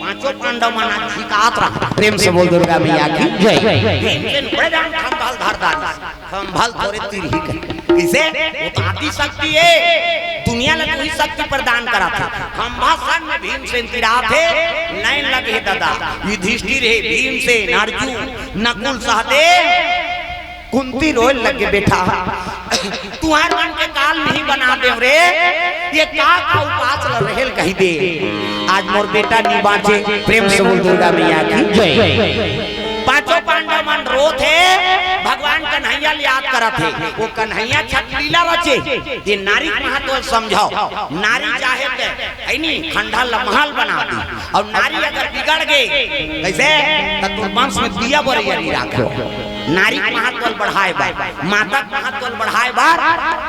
पांचों पांडव मन झिकात रहा। प्रेम से बोल दुर्गा मैया की जय। भीमसेन बड़े जान खंभा ल धर डारिस। खंभा ल थोरे तीरही कहि। कइसे? वो तो आदि शक्ति हे, दुनिया ला वही शक्ति प्रदान करथे। खंभा संग में भीमसेन तीराथे, नैन लगे हे दादा। युधिष्ठिर हे, भीमसेन, अर्जुन, नकुल, सहदेव, कुंती रोए लग गे, "बेटा, तुंहर मन के काल नहीं बना देंव रे, ये का का उपास ल रहेल कहि दे, आज मोर बेटा नी बाँचे।" प्रेम से बोल दुर्गा मैया की जय। पांचों पांडव मन रोत हे, भगवान कन्हैया ल याद करत हे। वो कन्हैया छठ लीला रचे, ये नारी के महत्व समझव। नारी चाहे ते, है नी, खंडहर ल महल बना दी, अउ नारी अगर बिगड़ गे, कइसे? त तोर वंश में दिया बरइया नी राखे। नारी के महत्व ल बढ़ाए बर, माता के महत्व ल बढ़ाए बर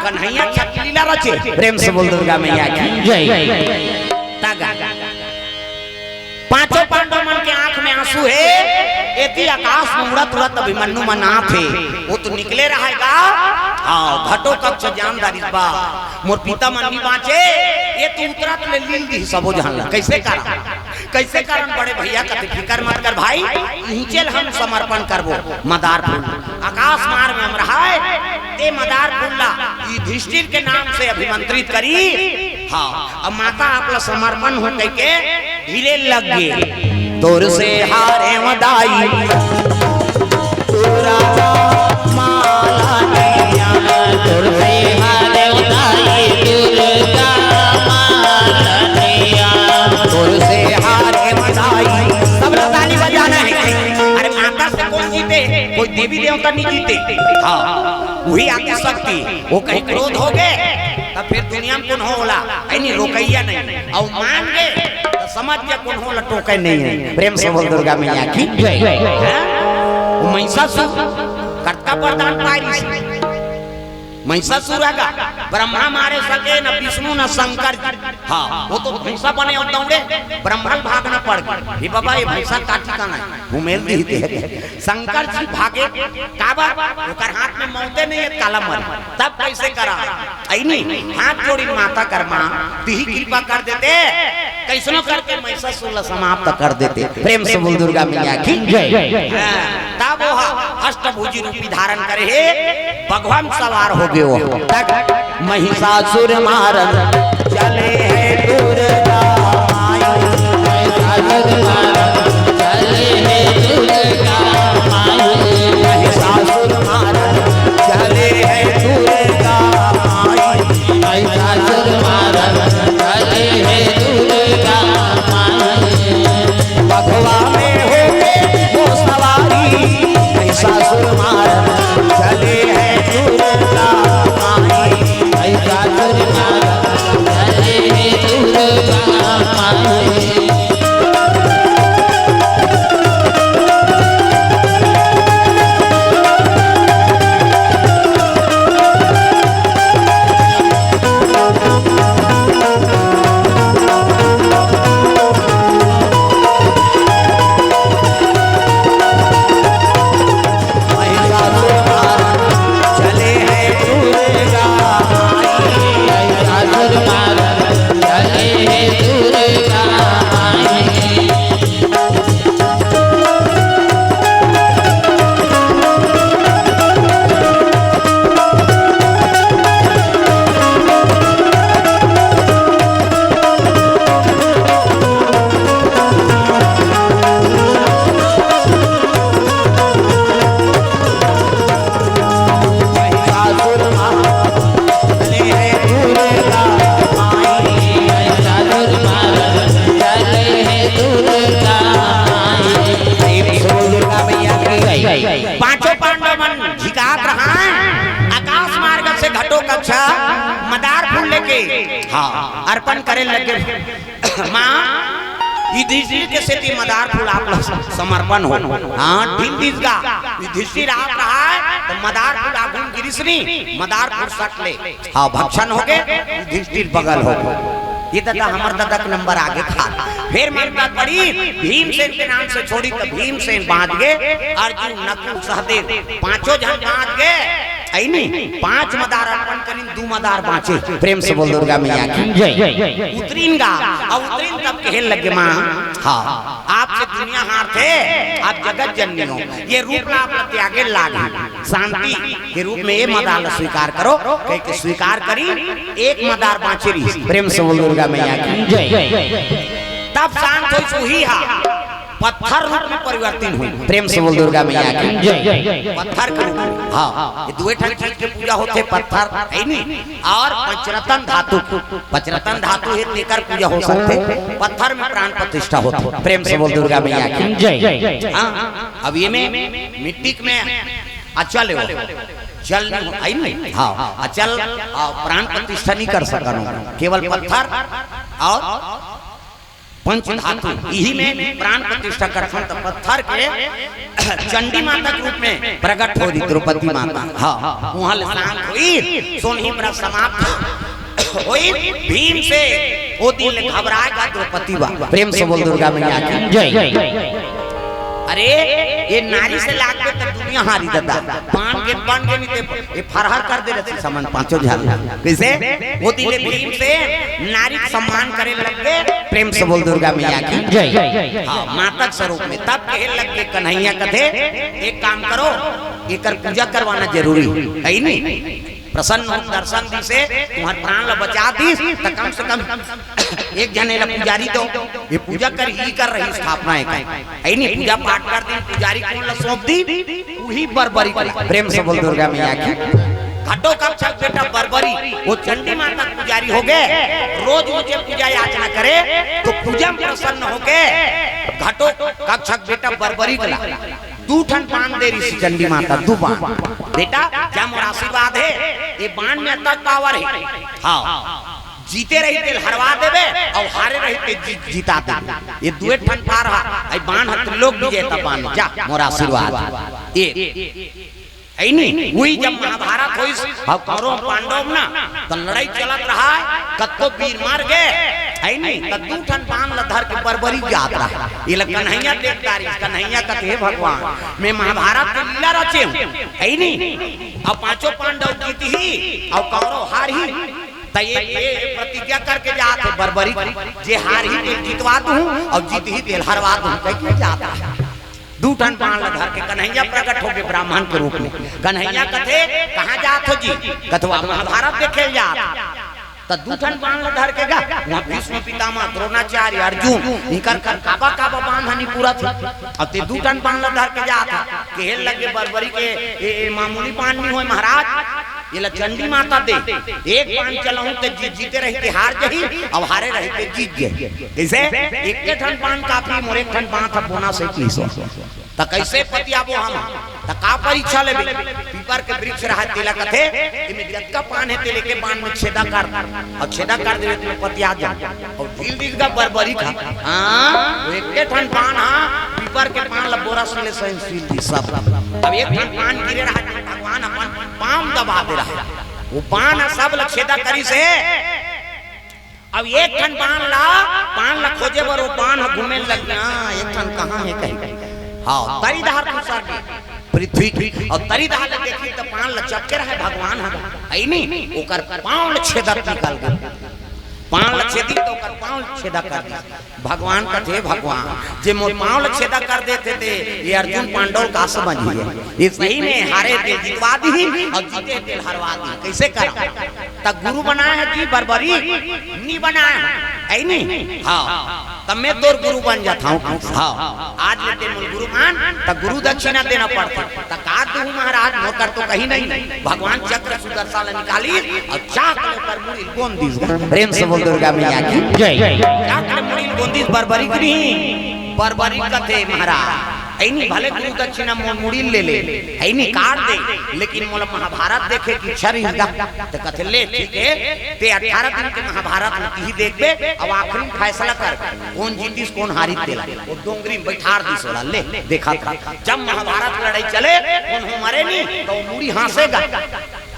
कन्हैया छठ लीला रचे। प्रेम से बोल दुर्गा मैया की जय। तागा। पांचों पांडव मन के आंख में आंसू हे, एती आकाश में उड़त उड़त अभिमन्यु मन आत हे। वो तो निकले रहेगा। हाँ, घटो कक्ष जान डारिस बा, मोर पिता मन नी बाँचे, ये तो उतरत ले लील दिही सबो झन ला। कइसे करन? कइसे करन बड़े भैया? कथे, "फिकर मत कर भाई, इहिंचे ल हम समर्पण करबो मदार फूल।" आकाश मार्ग में हम रहय, ते मदार फूल ला युधिष्ठिर के नाम से अभिमंत्रित करी। हाँ, अब माता आप ला समर्पण हो कहिके हिले लग गे। तोर से हारेंव दाई, तोरा माला नैया। तोर से हारेंव दाई, दुर्गा माला नैया। तोर से हारेंव दाई। सब लोग ताली बजाना हे। अरे माता से कोन जीते? कोई देवी देवता नहीं जीते। हाँ, वही आदि शक्ति। वो कहीं क्रोध हो गे, तब फिर दुनिया में कोनो ओला, है नी, रोकइया नहीं। अउ मान गे, त समझ जा कोनो ओला टोके नहीं हे। प्रेम से बोल दुर्गा मैया की जय। हाँ? वो महिषासुर कतका वरदान पाय रिहिस। महिषासुर हे गा, ब्रह्मा मारे सके न विष्णु न शंकर जी। हाँ, वो तो भैंसा बने अउ दौड़े, ब्रह्मा ल भागना पड़ गे। हे बाबा, ये भैंसा काटी का नहीं, घुमेल दी थे। शंकर जी भागे, काबर? ओकर हाथ में मौते नहीं हे, काला मरे। तब कैसे करा? अइनी, हाथ जोड़ी माता कर माँ, तिही कृपा कर देते, कैसनो करके महिषासुर ला समाप्त कर देते। प्रेम से बोल दुर्गा मैया की जय। हाँ, तब वो अष्टभुजी रूपी धारण करे हे, बघवा म सवार हो गयो। तक महिषासुर मारन चले हे दुर्गा माई। महिषासुर मारन चले हे दुर्गा माई। महिषासुर मारन चले हे दुर्गा माई। महिषासुर मारन चले हे दुर्गा माई। बघवा में होके वो सवारी, महिषासुर मारन चले हे दुर्गा माई। महिषासुर मारन चले हे दुर्गा माई। महिषासुर मारन चले हे दुर्गा माई। महिषासुर मारन चले हे दुर्गा माई। पांचों पांडव मन झिकात रहा, आकाश मार्ग से घटो कक्षा मदार फूल लेके, हाँ, अर्पण करे लगे। माँ, युधिष्ठिर के सेती मदार फूल आप लोग समर्पण हो। हाँ, ठीक दिस गा। युधिष्ठिर आप रहा है, तो मदार फूल आगुन गिरिस नी, मदार फूल सट ले। हाँ, भक्षण हो गे, युधिष्ठिर बगल हो गे। ये दादा, हमर दादा के नंबर आगे खा। फिर मन बात पड़ी, भीमसेन के नाम से छोड़ी, तो भीमसेन बांच गे, अर्जुन, नकुल, सहदेव, पांचों झन बांच गे। अइनी, पांच मदार अर्पण करिन, दू मदार बांचे। प्रेम से बोल दुर्गा मैया की जय। उतरिन गा, अउ उतरिन तब कहे लगे, माँ, हाँ, आपसे दुनिया हारथे, आप जगत जननी हो, ये रूप ला आप ला त्यागे लाग हे, शांति के रूप में ये मदार ला स्वीकार करो, कह के स्वीकार करी, एक मदार बांचे रही। प्रेम से बोल दुर्गा मैया की जय। तब शांत होइस उही हा, पत्थर रूप में परिवर्तित होई। प्रेम से बोल दुर्गा मैया की जय। पत्थर के रूप में। हाँ, ये दुए ठन चीज के पूजा होथे, पत्थर, हे नी? अउ पंचरतन धातु, पंचरतन धातु हे, तेकर पूजा हो सकथे। पत्थर में प्राण प्रतिष्ठा होथे। प्रेम से बोल दुर्गा मैया की जय। हाँ, अब ये में मिट्टी में अचल हे, जल नहीं हो, हे नी? हाँ, अचल, अउ प्राण प्रतिष्ठा नहीं कर सकन, केवल पत्थर अउ पंच धातु, इही में प्राण प्रतिष्ठा करथन, त पत्थर के चंडी माता के रूप में प्रकट होइस द्रौपदी माता। हाँ, उहाँ ले शांत होइस, सोनही व्रत समाप्त होइस। भीम से ओ दिन ले घबराए गा द्रौपदी बा। प्रेम से बोल दुर्गा मैया की जय। अरे, ये नारी से लागबे त दुनिया हारी दादा। बांध के, बांध के नहीं ते ये फरहर कर दे रहे समन पांचों झन। कैसे? वो दिन ले भीम से नारी के सम्मान करे लग गे। प्रेम से बोल दुर्गा मैया की जय। हाँ, माता के स्वरूप में। तब कहे लग गे कन्हैया कथे, एक काम करो, एकर पूजा करवाना जरूरी हे, हे नी? प्रसन्न हो, दर्शन दिस, तुम्हर प्राण ला बचा दिस, त कम से कम एक झन एला पुजारी दो, ये पूजा कर ही कर रही स्थापना हे का। हे नी, पूजा पाठ कर दिन, पुजारी कोन ला सौंप दिस, उही बरबरी। प्रेम से बोल दुर्गा मैया की। घटो कक्षक बेटा बरबरी, वो चंडी माता पुजारी हो गे, रोज मुझे पूजा याचना करे, तो पूजा में प्रसन्न हो गे, घटो कक्षक बेटा बरबरी कला। दू ठन बाण दे रही चंडी माता, दू बाण। बेटा, जा मोर आशीर्वाद हे, ये बाण में अतक पावर हे। हाँ, जीते रही तेल हरवा देबे, अउ हारे रही तेल जी-, जिता देबे। ये दुए ठन पार हा, अई बाण हा त्रिलोक विजेता बाण, जा मोर आशीर्वाद। ये है नी? उही जब महाभारत होइस, अउ कौरव पांडव ना, त लड़ई चलत रहय, कतको वीर मर गे, है नी? त दू ठन बाण ल धर के बरबरी जात रहय। एला कन्हैया देख डारिस, कन्हैया कथे, "हे भगवान, मैं महाभारत के लीला रचे हूँ, है नी? अउ पांचों पांडव जीतही, अउ कौरव हारही, त ये, ये प्रतिज्ञा करके जात हे बरबरी, जे हारही तेल जितवा दूँ, अउ जीतही तेल हरवा दूँ," कहिके जात हे। दू ठन बाण ल धर के कन्हैया प्रकट होगे ब्राह्मण के रूप में। कन्हैया कथे, "कहाँ जात हो जी?" कथे, "वा महाभारत देखे ल जात।" त दू ठन बाण ल धर के गा, वहाँ भीष्म पितामह, द्रोणाचार्य, अर्जुन, इनकर कर काबा काबा बाण हनी पूरा थे। अब ते दू ठन बाण ल धर के जात हे, कहे लगे बरबरी के, "ए, ए मामूली बाण नहीं होय महाराज, एला चंडी माता दे, एक बाण चलाहूं ते जी-, जीते रही ते हार जही, अउ हारे रही ते जीत जही।" कइसे? "एक ठन बाण काफी, मोर एक ठन बाण था बोना से की सो।" त कइसे पतियाबो हम? त का परीक्षा लेबे? पीपर के वृक्ष रहय, तेला कथे, "एमे जतका पान हे, ते लेके बाण में छेदा कर, अउ छेदा कर देबे, त मैं पतिया जाहूं।" अउ ढील दिस गा बरबरी का, हाँ, वो एके ठन पान हा, पीपर के पान ल बोरस ले सही सील दिस सब। अब एक ठन पान गिरे रहय, भगवान अपन पाँव दबा दे रहय, वो पान ह सब ल छेदा करिस हे। अब एक ठन बाण ला, बाण ला खोजे बर वो बाण ह घूमे लग, हाँ, एक ठन कहाँ हे कही। हाँ, तरी डहर दूसर के पृथ्वी के, अउ तरी डहर ले देखी त बाण ला चपके रहय भगवान ह, है नी? ओकर पाँव ल छेदत निकल गे। बाण ल छेदी त ओकर पाँव ल छेदा कर दी। भगवान कथे, "भगवान, जे मोर पाँव ल छेदा कर देथे ते, ये अर्जुन पांडव ल का समझही? ये सही में हारे ते जितवा दीही अउ जीते ते हरवा दीही, कइसे करंव?" त गुरु बनाय हे जी बरबरी, नी बनाय हे, है नी? हाँ, त मैं तोर गुरु बन जात हंव। हाँ, आज ले ते मोर गुरु मान, त गुरु दक्षिणा देना पड़थे। त का दूहूं महाराज, मोर कर तो कहीं नहीं। भगवान चक्र सुदर्शन ल निकालिस अउ चाक ले ओकर मुड़ी ल गोंद दिस। प्रेम से बोल दुर्गा मैया की जय। चाक ले मुड़ी ल गोंद दिस बरबरी के नहीं। बरबरी कथे महाराज, ऐनी भले गुरु दक्षिणा मो-, मुड़ी ल ले ले, ऐनी काट दे, लेकिन मोला महाभारत देखे के इच्छा रहिस गा। त कथे, "ले, ठीक हे, ते अठारह दिन के महाभारत ल तिही देखबे, अब आखिरी फैसला कर, कोन जीतिस, कोन हारिस तेला।" वो डोंगरी में बैठार दिस ओला, "ले, देखा था।" जब महाभारत लड़ई चले, कोनो मरे नहीं, त वो मुड़ी हाँसे गा।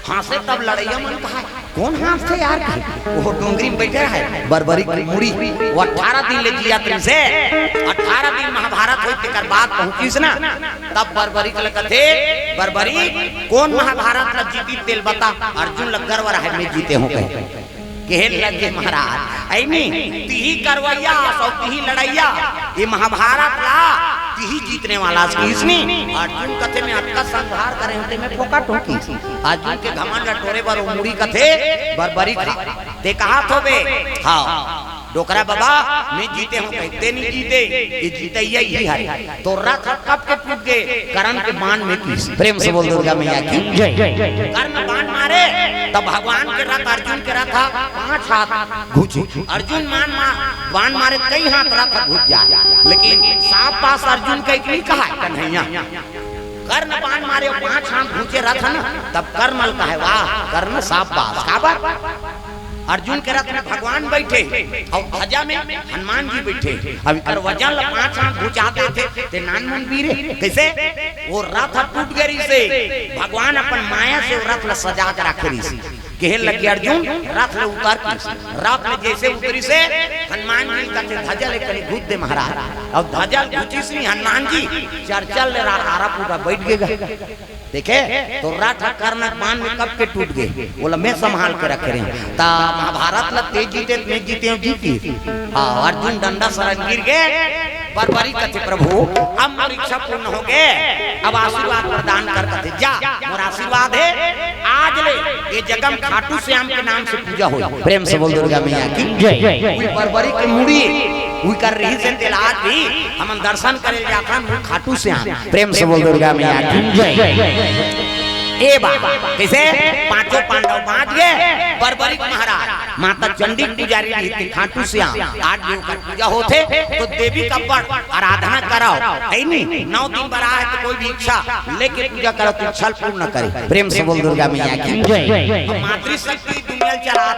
हाँसे तब लड़इया मन कहय, "कोन हाँसथे यार?" कहे, वो डोंगरी में बैठे रहय, बरबरी के मुड़ी, वो अठारह दिन ले जियत रहिस हे, अठारह दिन महाभारत होइस तेकर बाद पहुँचिस ना, तब बरबरी के ल कथे, "बरबरी, कोन महाभारत ल जीतिस तेला बता?" अर्जुन ल गर्व रहय, "मैं जीते हंव," कहे। कहे लगे महाराज, ऐनी, "तिही करवइया अस अउ तिही लड़इया, ये महाभारत ला तिही जीतने वाला अस," कहिस नी। अर्जुन कथे, "मैं अतका संघार करे हंव ते मैं फोकट हंव," कहिस। अर्जुन के घमंड ल टोरे बर वो मुड़ी कथे, "बरबरी खा, ते कहत होबे, हाँ, डोकरा बबा, मैं जीते हंव," कहे, "ते नी जीते, ये जीतइया इही हरे।" तो रथ ह कब के टूट गे? कर्ण के बाण में, कहिस। प्रेम से बोल दुर्गा मैया की जय। कर्ण बाण मारे, तब भगवान के रथ, अर्जुन के रथ ह पांच हाथ घुंचे। अर्जुन मान मा-, बाण मारे, कई हाथ रथ ह घुंच जाय, लेकिन साफ बात अर्जुन कहे कि नहीं कहय कन्हैया। कर्ण बाण मारे, पांच हाथ घुंचे रथ ह ना, तब कर्ण ल कहय, "वाह कर्ण, साफ बात।" काबर? अर्जुन के रथ में भगवान बैठे अउ ध्वजा में हनुमान जी बैठे। अब एकर वजन ल पांच हाथ घुंचा देथे, ते नानमुन वीर हे। कइसे? वो रथ ह टूट गे रहिस हे, भगवान अपन माया से वो रथ ल सजा के राखे रहिस हे। कहे लगे अर्जुन, "रथ ले उतर," कहिस। रथ ले जइसे उतरिस हे, हनुमान जी कथे, "ध्वजा ले कनी घुंच दे महाराज।" अब ध्वजा ल घुंचिस नी हनुमान जी, चरचर ले रा-, आरा पूरा बैठ गे गा। देखे, तो रथ ह कर्ण के बाण में कब के टूट गे, ओला मैं संभाल के रखे रहेंव। त महाभारत ल ते जीते, मैं जीते हंव, जीतिस। हाँ, अर्जुन डंडा सरन गिर गे, बरबरी कथे, "प्रभु, अब मोर इच्छा पूर्ण हो गे, अब आशीर्वाद प्रदान कर," कथे, "जा, मोर आशीर्वाद हे, आज ले ये जगह में खाटू श्याम के नाम से पूजा होही।" प्रेम से बोल दुर्गा मैया की जय। उही बरबरी के मुड़ी, उही कर रहिस हे तेला आज भी हमन दर्शन करे जाथन, वो खाटू श्याम। प्रेम से बोल दुर्गा मैया की जय। ए बा, कइसे? पांच पांचों पांडव बांच गे, बर्बरीक महाराज, माता चंडी के पुजारी रहिथे, खाटू श्याम। आज भी ओकर पूजा होथे, तो देवी के अब्बड़ आराधना करव, हे नी? नौ दिन बर आए हे तो कोई भी इच्छा लेके पूजा करव, तो इच्छा पूर्ण करे। प्रेम से बोल दुर्गा मैया की जय। तो मातृशक्ति दुनिया चलात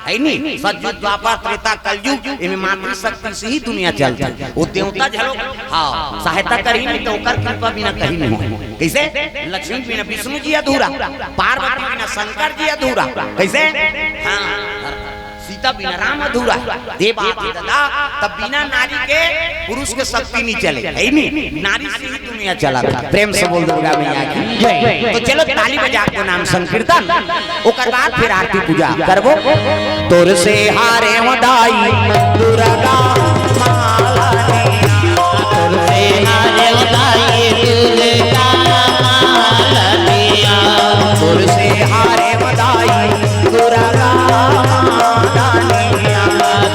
हे। हे नी? सतयुग, द्वापर, त्रेता, कलयुग, एमे मातृशक्ति से ही दुनिया चलथे। वो देवता झलो, हाँ, सहायता करही नहीं तो ओकर कृपा बिना कहीं नहीं हो। कैसे? लक्ष्मी बिना विष्णु जी अधूरा, पार्वती बिना शंकर जी अधूरा। कैसे? हाँ, सीता बिना राम अधूरा। ये बात है दादा, तब बिना नारी के पुरुष के शक्ति नहीं चले, हे नी? नारी से ही दुनिया चला। प्रेम से बोल दुर्गा मैया की जय। तो चलो ताली बजा के नाम संकीर्तन, ओकर बाद फिर आरती पूजा करबो। तोर से हारे मदाई दुर्गा माला निया। तोर से हारे मदाई दुर्गा माला निया। तोर से हारे मदाई दुर्गा माला निया।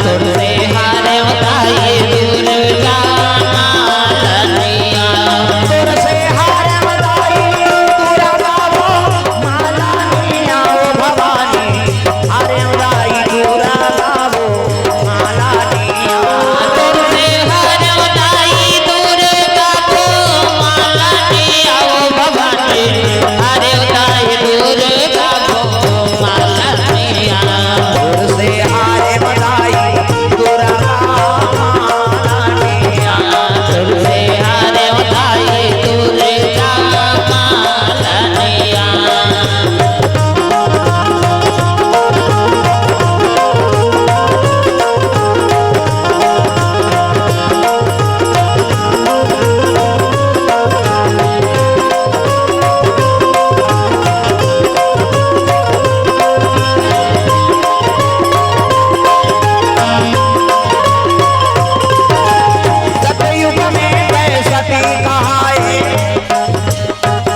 तोर से हारे मदाई दुर्गा माला निया। तोर से हारे मदाई दुर्गा वो माला निया ओ भवानी। हारे मदाई दुर्गा वो माला निया। तोर से हारे मदाई दुर्गा वो माला निया ओ भवानी। हारे मदाई दुर्गा वो माला निया। तोर से हारे मदाई दुर्गा माला निया। तोर से हारे मदाई दुर्गा माला निया। सतयुग में तैं सती कहाए,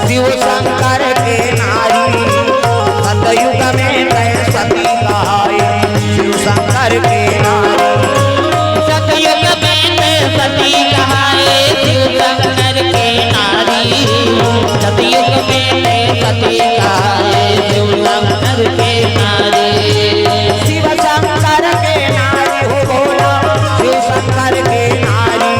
शिव शंकर के नारी। सतयुग में तैं सती कहाए, शिव शंकर के नारी। सतयुग में तैं सती कहाए, शिव शंकर के नारी। सतयुग में तैं सती कहाए, शिव शंकर के नारी। शिव शंकर के नारी हो भोला, शिव शंकर के नारी।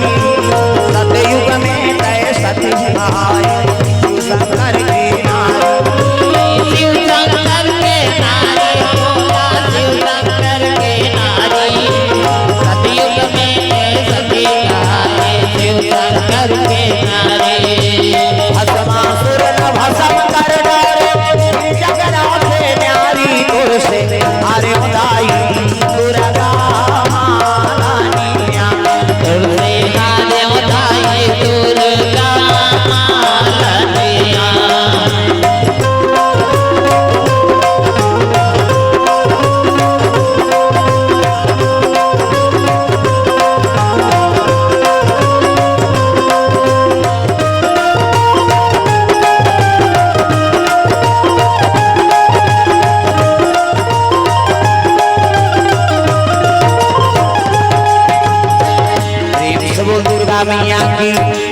सतयुग में तैं सती कहाए, शिव शंकर के नारी। शिव शंकर के नारी हो भोला, शिव शंकर के नारी। सतयुग में तैं सती कहाए, शिव शंकर के नारी। भस्मासुर न भस्म कर डारे, जग राखे न्यारी। तोर से हारे मदाई दुर्गा माला निया। तोर से हारे मदाई दुर्गा माला निया। प्रेम से बोल दुर्गा मैया की।